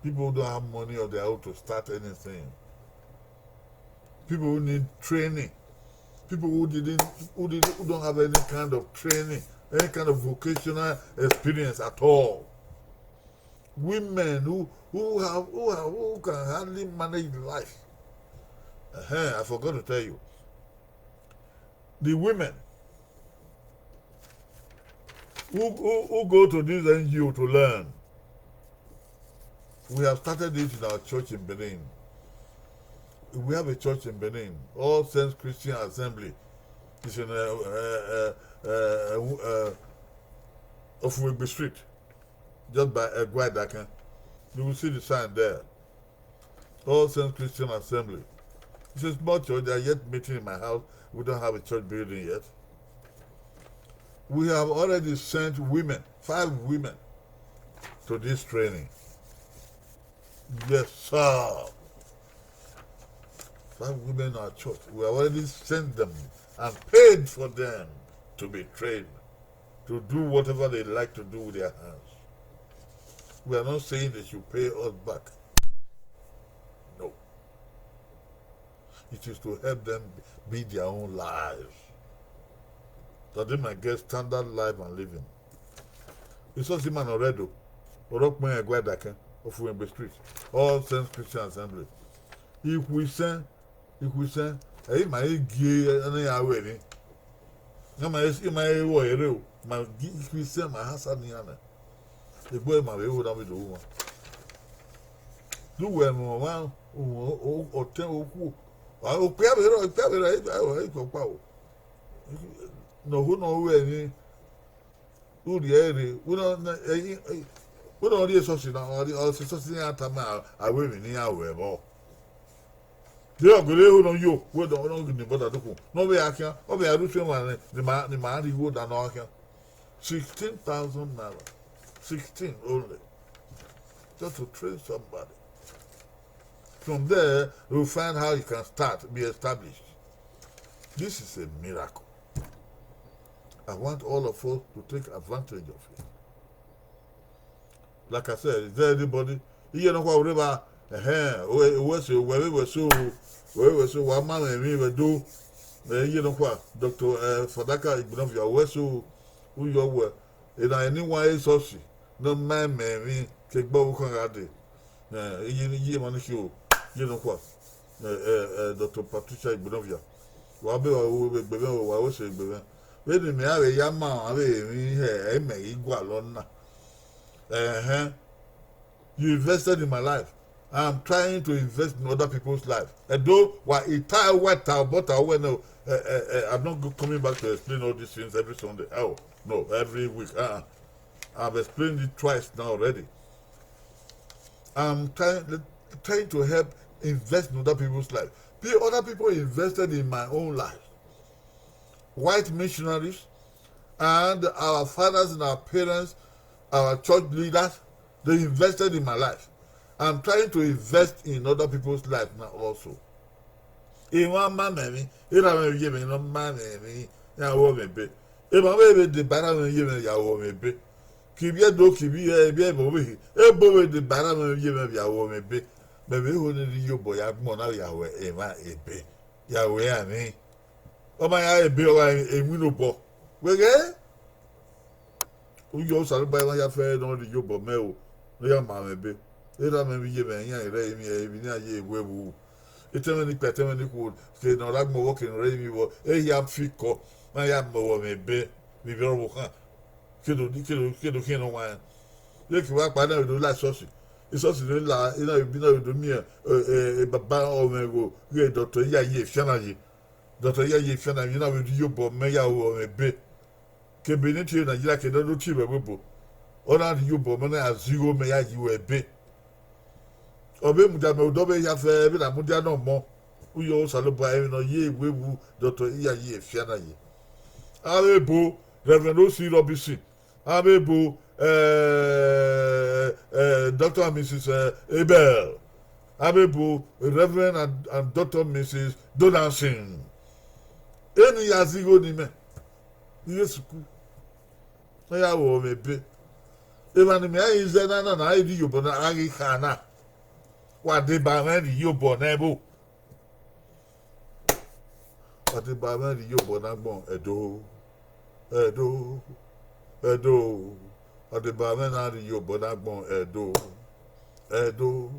People who don't have money of their own to start anything. People who need training. People who didn't, who did, who don't have any kind of training, any kind of vocational experience at all. Women who, who have, who have, who can hardly manage life. Uh-huh, I forgot to tell you. The women who, who, who go to this N G O to learn. We have started it in our church in Benin. We have a church in Benin, All Saints Christian Assembly. It's in uh, uh, uh, uh, uh, Ofuegbe Street, just by Egua Idakan. You will see the sign there. All Saints Christian Assembly. It's a small church. They are yet meeting in my house. We don't have a church building yet. We have already sent women, five women, to this training. Yes, sir. Five women in our church. We have already sent them and paid for them to be trained to do whatever they like to do with their hands. We are not saying they should pay us back. No. It is to help them build their own lives, that they might get standard life and living. Isosi man already, Orokpen Egua Idakan, Ofuegbe Street, All Saints Christian Assembly. Ikhuisẹn, ikhuisẹn, ẹ i ma i gie ẹne ya ru emwi. Iran ma i, iran ma i ru ẹre o, ma gie ikhuisẹn ma hasa ne iran nẹ. Egbe ma vbe ho na vbe do ru wan. Do wẹ mu ọmwa, ọtẹn okhuo. Okpia vbe rrọọ, okpia vbe rrọọ, e, e, e, ọkpa o. Ne ọ ho ne ọ ru emwi, u rhie ẹre rre, wẹ ne ọ, wẹ ne ọ rhie esọsi na, ọ rhie, ọ sẹ esọsi ne iran tama aro emwi ne iran ru ẹvbo. De ọ gele ho ne ọ yo, wẹ ne ọ ghi ne bọda dọkun, ne ọ vbe ya khian, ọ vbe ya rhie usun emwa ne, ne ima, ne ima rhie igho da ne ọ gha khian. Sixteen thousand naira. Sixteen only. Just to train somebody. From there, you find how you can start, be established. This is a miracle. I want all of us to take advantage of it. Like I said, is there anybody? Iye nọkhua rre evba, ẹhẹn, wẹ, wẹ so, wẹ vbe wẹ so, wẹ vbe wẹ so, wa ma mwẹ emwi vbe do. Eh, iye nọkhua, Doctor, eh, Fadaka Igbenọvia, wẹ so, u yọ wẹ, ena eni wa esọsi, ne ọ ma mwẹ emwi, ke egbe ọvbokhan gha dee. Iye ne iye emwa ni khin o, iye nọkhua, Doctor Patricia Igbenọvia, wa be wa ru egbe mwẹ o, wa ru ẹse egbe mwẹ. Vbene mẹ a vbe ya ma avbe emwi hẹ, imẹ ghi gualọ na. Ẹhẹn. You invested in my life. I am trying to invest in other people's life. Ẹdo, wa ita wa ta obọ ta wẹ nẹ, I'm not coming back to explain all these things every Sunday. Oh, no, every week. Uh-uh. I've explained it twice now already. I'm trying, trying to help invest in other people's life. Pe-, other people invested in my own life. White missionaries and our fathers and our parents, our church leaders, they invested in my life. I'm trying to invest in other people's life now also. Emwa ma mwẹ emwi, erha mwẹ vbe ye mwẹ ne ọ ma mwẹ emwi, ya ru mwẹ ebe. Emwa vbe vbe deba erha mwẹ ye mwẹ ya ru mwẹ ebe. Kevbe Ẹdo, kevbe Ibiẹmọ vbe, ebo vbe deba erha mwẹ ye mwẹ ya ru mwẹ ebe. Mẹ vbe ho ne I rhie iyobọ ya gbọn na ya ru emwa ebe, ya ru iran emwi. Ọ ma ya ebe, ọ gha iwinna obọ. Wẹ ghẹ? Uyi Osanobua, emwa hia fẹẹrẹ ne ọ rhie iyobọ mẹ o, ne ọ ya ma mwẹ ebe. Erha mwẹ vbe ye mwẹ, iran rẹ emwi, emwi ne iran ye vbe vbu. Etẹn mwẹ ni kpẹ, etẹn mwẹ ni khuo, ke ne ọ ra gbọn vbọ, ke ne ọ rre emwi vbọ, ehia fikọ, ma ya ma mwẹ ebe vbe ivbi ọvbokhan. Ke do, ke do, ke do khian ne ọ wan. Ye kevbe akpa na vbe do la esọsi. Esọsi ne la, ena vbe bi na vbe do miẹn, eh, eh, baba ọmwẹ gho, ghe Doctor Iyayi Efianaye. Doctor Iyayi Efianaye na vbe rhie iyobọ mẹ ya ru mwẹ ebe. Kebe ne I tie Nigeria ke ne ọ do tie mwẹ vbe ebo. Ọ na rhie iyobọ mẹ na ya zẹ igho mẹ ya yi ru ebe. Ọ vbe mudia mẹ odọ vbe hia fẹ vbe na mudia nọ mọ. Uyi Osanobua, emwi ne ọ ye vbe vbu Doctor Iyayi Efianaye. Avbe ebo, Reverend O C Robinson. Avbe ebo, eh, eh, Doctor and Missus, eh, Abel. Avbe ebo, Reverend and, and Doctor Missus Donaldson. Eni ya zẹ igho ne imẹ, igho sukuu. Ne ya ru mwẹ ebe. Emwa ne imẹ i zẹ na na, na i rhie iyobọ na, a ghi kha na. Wa deba mwẹ rhie iyobọ na ẹvbo. Wa deba mwẹ rhie iyobọ na gbọn Ẹdo, Ẹdo, Ẹdo. Wa deba mwẹ na rhie iyobọ na gbọn Ẹdo, Ẹdo,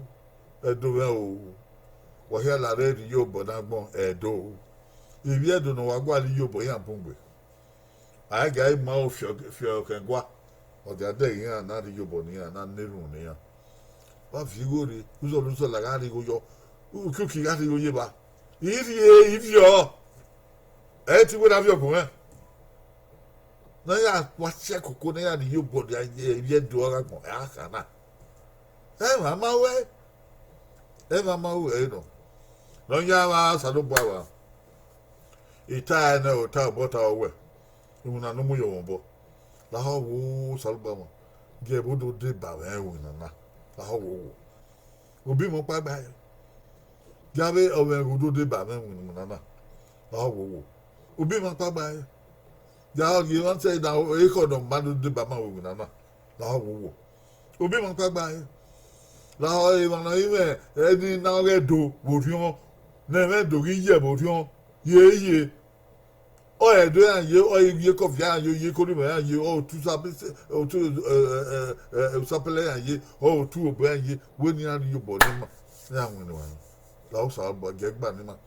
Ẹdo mwẹ o. Wa hia la rre rhie iyobọ na gbọn Ẹdo. Ivbi Ẹdo ne wa gua rhie iyobọ iran bun gbe. A i ga ma aro fiọ, fiọ khẹ gua, ọ dia dẹghe iran na rhie iyobọ ne iran, na na erhunmwu ne iran. Wa viọ igho rre, uzọla uzọla gha rhie igho yọ, uki uki gha rhie igho ye evba. Ivie, ivie ọ, ẹ i te wẹ ne a viọ gu mwẹ. Ne a ya wa tie koko ne a ya rhie iyobọ rhie ivbi Ẹdo gha gbọn, ẹ a kha na. Ẹmwẹ a ma ruẹ, ẹmwẹ a ma ruẹ nọ. Ne ọ yan vbe Osanobua vba. I ta ẹre nẹ, ota obọ ta wẹ, iwinna ne u mu ye mwẹ obọ. Lahọ wo, Osanobua mwa, gie ẹvbo do deba mwẹ iwinna na. Lahọ wo wo. Obi mwẹ ọkpa gba ẹre. Gie avbe ọmwẹ ẹvbo do deba mwẹ iwinna na. Lahọ wo wo. Obi mwẹ ọkpa gba ẹre. Gie avbe emwa te na ekhọe ne ọ ma do deba ma vbe iwinna na. Lahọ wo wo. Obi mwẹ ọkpa gba ẹre. Lahọ emwa ne ọ i mwẹ ẹni na ọghe Ẹdo vbe orhiọn, ne ẹmwẹ Ẹdo ghi ye vbe orhiọn, ye ye. Ọ Ẹdo iran ye, ọ ye Kọfia iran ye, ọ ye Korinmẹ iran ye, ọ otu Usape-, otu, eh, eh, eh, eh, Usapẹlẹ iran ye, ọ otu Obọ iran ye, wẹ ne iran rhie obọ ne ima, iran winna emwa. Lahọ Osanobua, gie ẹre gba ne ima.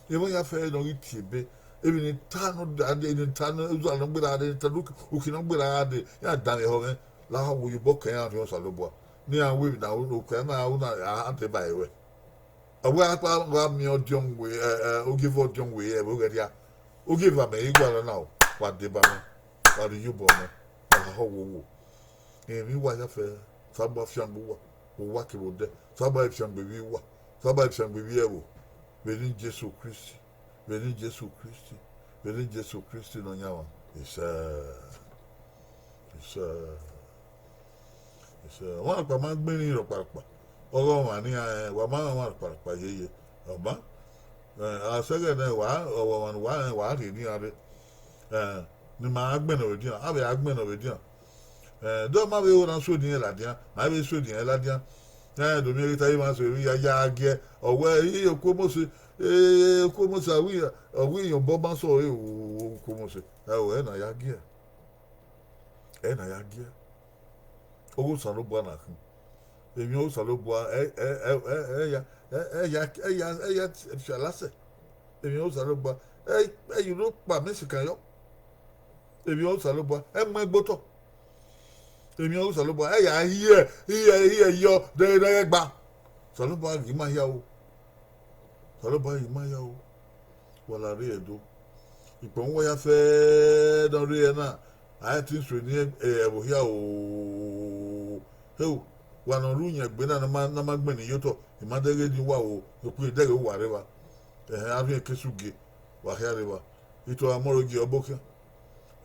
Emwa hia fẹẹrẹ ne ọ ghi tie ebe, emwi ne I ta nọ dade, ne I ta nọ, uzọla ne ọ gberra dee, ne I ta nọ, uki ne ọ gberra dee, iran danmwehọ mwẹ. Lahọ wo ye obọ kan iran rhiọn Osanobua, ne iran ru emwi ne a ru, okpia na ru na, a deba ẹre ruẹ. Ọ wẹ akpa gha miẹn ọdiọn we, eh, eh, ogieva ọdiọn we ẹvbo ghẹ rria. Ogieva mẹ i gualọ na o, wa deba mwẹ, wa rhie iyobọ mwẹ, wa lahọ wo wo. Emwi wa ya fẹ, Osanobua fiangbe uwa, vbe owa kevbe odẹ, Osanobua fiangbe ivbi uwa, Osanobua fiangbe ivbi ẹvbo, vbe eni Jesu Kristi, vbe eni Jesu Kristi, vbe eni Jesu Kristi Nọyaẹnmwa. Isẹ, isẹ. Ọmwa rhọkpa ma gbẹn emwi rhọkpa rhọkpa, ọghe ọmwa ne iran rẹn, wa ma rẹn ọmwa rhọkpa rhọkpa yeye, ọ ma. Eh, a sẹ ẹghẹ nẹ, wa, ọmwa ne uwa rẹn, wa rhie ne iran rre. Eh, ne ima gha gbẹnnẹ vbe edian, a vbe gha gbẹnnẹ vbe edian. Eh, de ọ ma vbe ho na suẹdin rẹn ladian, ma vbe suẹdin rẹn ladian. Eh, do miẹn ghe te a i ma so emwi ya, ya giẹ, ọ wẹ, "Ẹ, Okuomose, eh, Okuomose, a wẹ, ọ wẹ iyẹn obọ ma sẹ ọre, Okuomose." Ẹ o, ẹ na ya giẹ. Ẹ na ya giẹ. Ọghe Osanobua na khin. Emwi Osanobua ẹ, ẹ, ẹ, ẹ, ẹ ya, ẹ, ẹ ya, ẹ ya, ẹ ya fialasẹ. Emwi Osanobua ẹ, ẹ ya unu kpa mẹ sikan yọ. Emwi Osanobua ẹ mu ẹn gbe otọ. Emwi Osanobua ẹ ya hiẹ, hiẹ, hiẹ yọ dẹghẹdẹghẹ gba. Osanobua ghi ma hia o. Osanobua ghi ma hia o. Wa la rre Ẹdo. Ikpọnmwẹ uwa hia fẹẹrẹ ne ọ rre ẹre na, a i te sunu ẹvbo hia o. Heo, wa ne ọ rre uyẹn egbe na ne a ma, ne a ma gbẹnnẹ ye otọ, I ma dẹghe ne uwa o, okpia dẹghe uwa rre evba. Ẹhẹn, avbiẹn ke su gie, wa hia rre evba. Itohan Ọmọrogie Ọbokhian.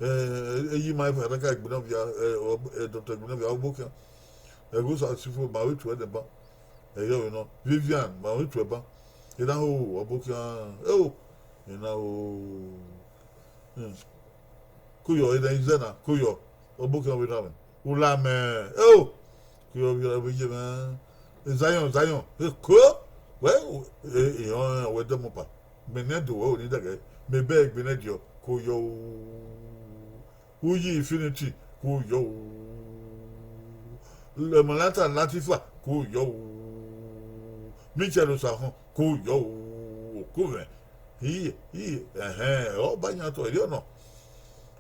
Eh, eyi ma Evaraka Egbenovia, eh, Doctor Egbenovia Ọbokhian. Ẹghosa Sifo ma vbe tuẹ nẹ ban. Ẹyọvbe nọ, Vivian ma vbe tuẹ ban. Enaho Ọbokhian, eo, enaho. Hmm. Koyọ, enaizẹ na, koyọ, Ọbokhian vbe na mwẹ. U la mẹ, eo, koyọ vbe vbe ye mwẹ. Zion, Zion, eko, wẹ, ehọn wẹ dọmọpa. Gbẹnnẹ do wẹ o ni dẹgẹ, mẹ bẹ gbẹnnẹ diọ, koyọ o. Uyi Infinity, koyọ o. Malata Latifa, koyọ o. Michel Osahọn, koyọ o. Oku mwẹ. Iye, iye, ẹhẹn, ọ ba yan otọ, erriọ nọ.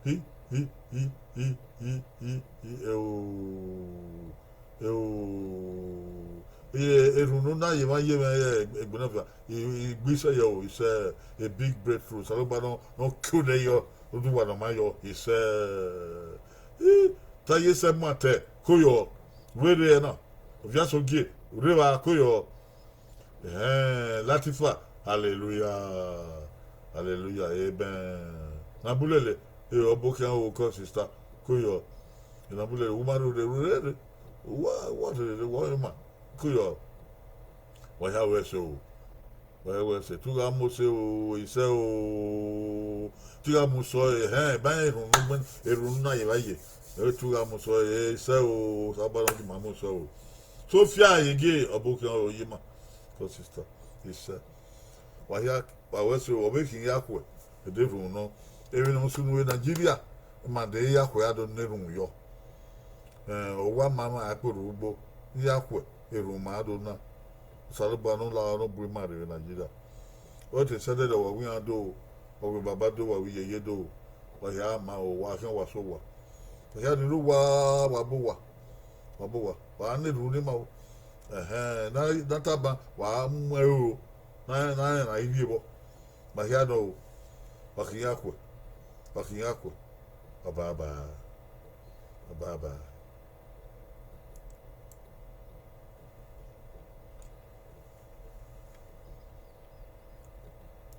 Hi, hi, hi, hi, hi, hi, hi, eo. Eo. Erhunmwu na ye emwa ye mwẹ, Egbenovia, I, I gbe isẹ yọ o, isẹ, a big breakthrough, Osanobua nọ, nọ ke odẹ yọ, oduwa ne ọ ma yọ, isẹ. I, ta ye sẹ ma tẹ, koyọ, vbe rre na, Oviasogie, rre evba, koyọ. Ẹhẹn, Latifa, hallelujah, hallelujah, amen. Ne a bu lele, e Ọbokhian o, kọ sister, koyọ. Ne a bu lele, u ma rre, rre, rre, rre, wa, wa rre, rre, wa ma, koyọ. Wa hia wẹ ẹse o, wa hia wẹ ẹse, te u gha mu ose o, isẹ o, te u gha mu sọ, ẹhẹn, ba erhunmwu gbẹn, erhunmwu na ye evba ye, ẹ te u gha mu sọ, isẹ o, Osanobua nọ gi ma mu sọ o. Sophia Ayege, Ọbokhian o, ye ma, kọ sister, isẹ. Wa hia, wa wẹ ẹse o, ọ vbe khin ya khuẹ, ẹdẹ erhunmwu nọ. Emwi ne ọ sunu vbe Nigeria, ma de ya khuẹ a do na erhunmwu yọ. Eh, ọ wa ma ma a kpe rre ugbo, ya khuẹ, erhunmwu ma do na. Osanobua ne ọ la ne ọ bu ima rre vbe Nigeria. Ọ te sẹ ẹdẹdẹ wa wẹ iran do, wa wẹ baba do, wa wẹ iyeye do, wa hia ma o, wa khian wa sẹ owa. Wa hia ni rre owa, wa bu owa, wa bu owa, wa na erhunmwu ne ima o. Ẹhẹn, ne a, ne a tama, wa mu ẹro, ne a, ne a rẹn ne a i rhie vbọ. Ma hia nọ o, wa khin iran khuẹ, wa khin iran khuẹ, wa baba, wa baba.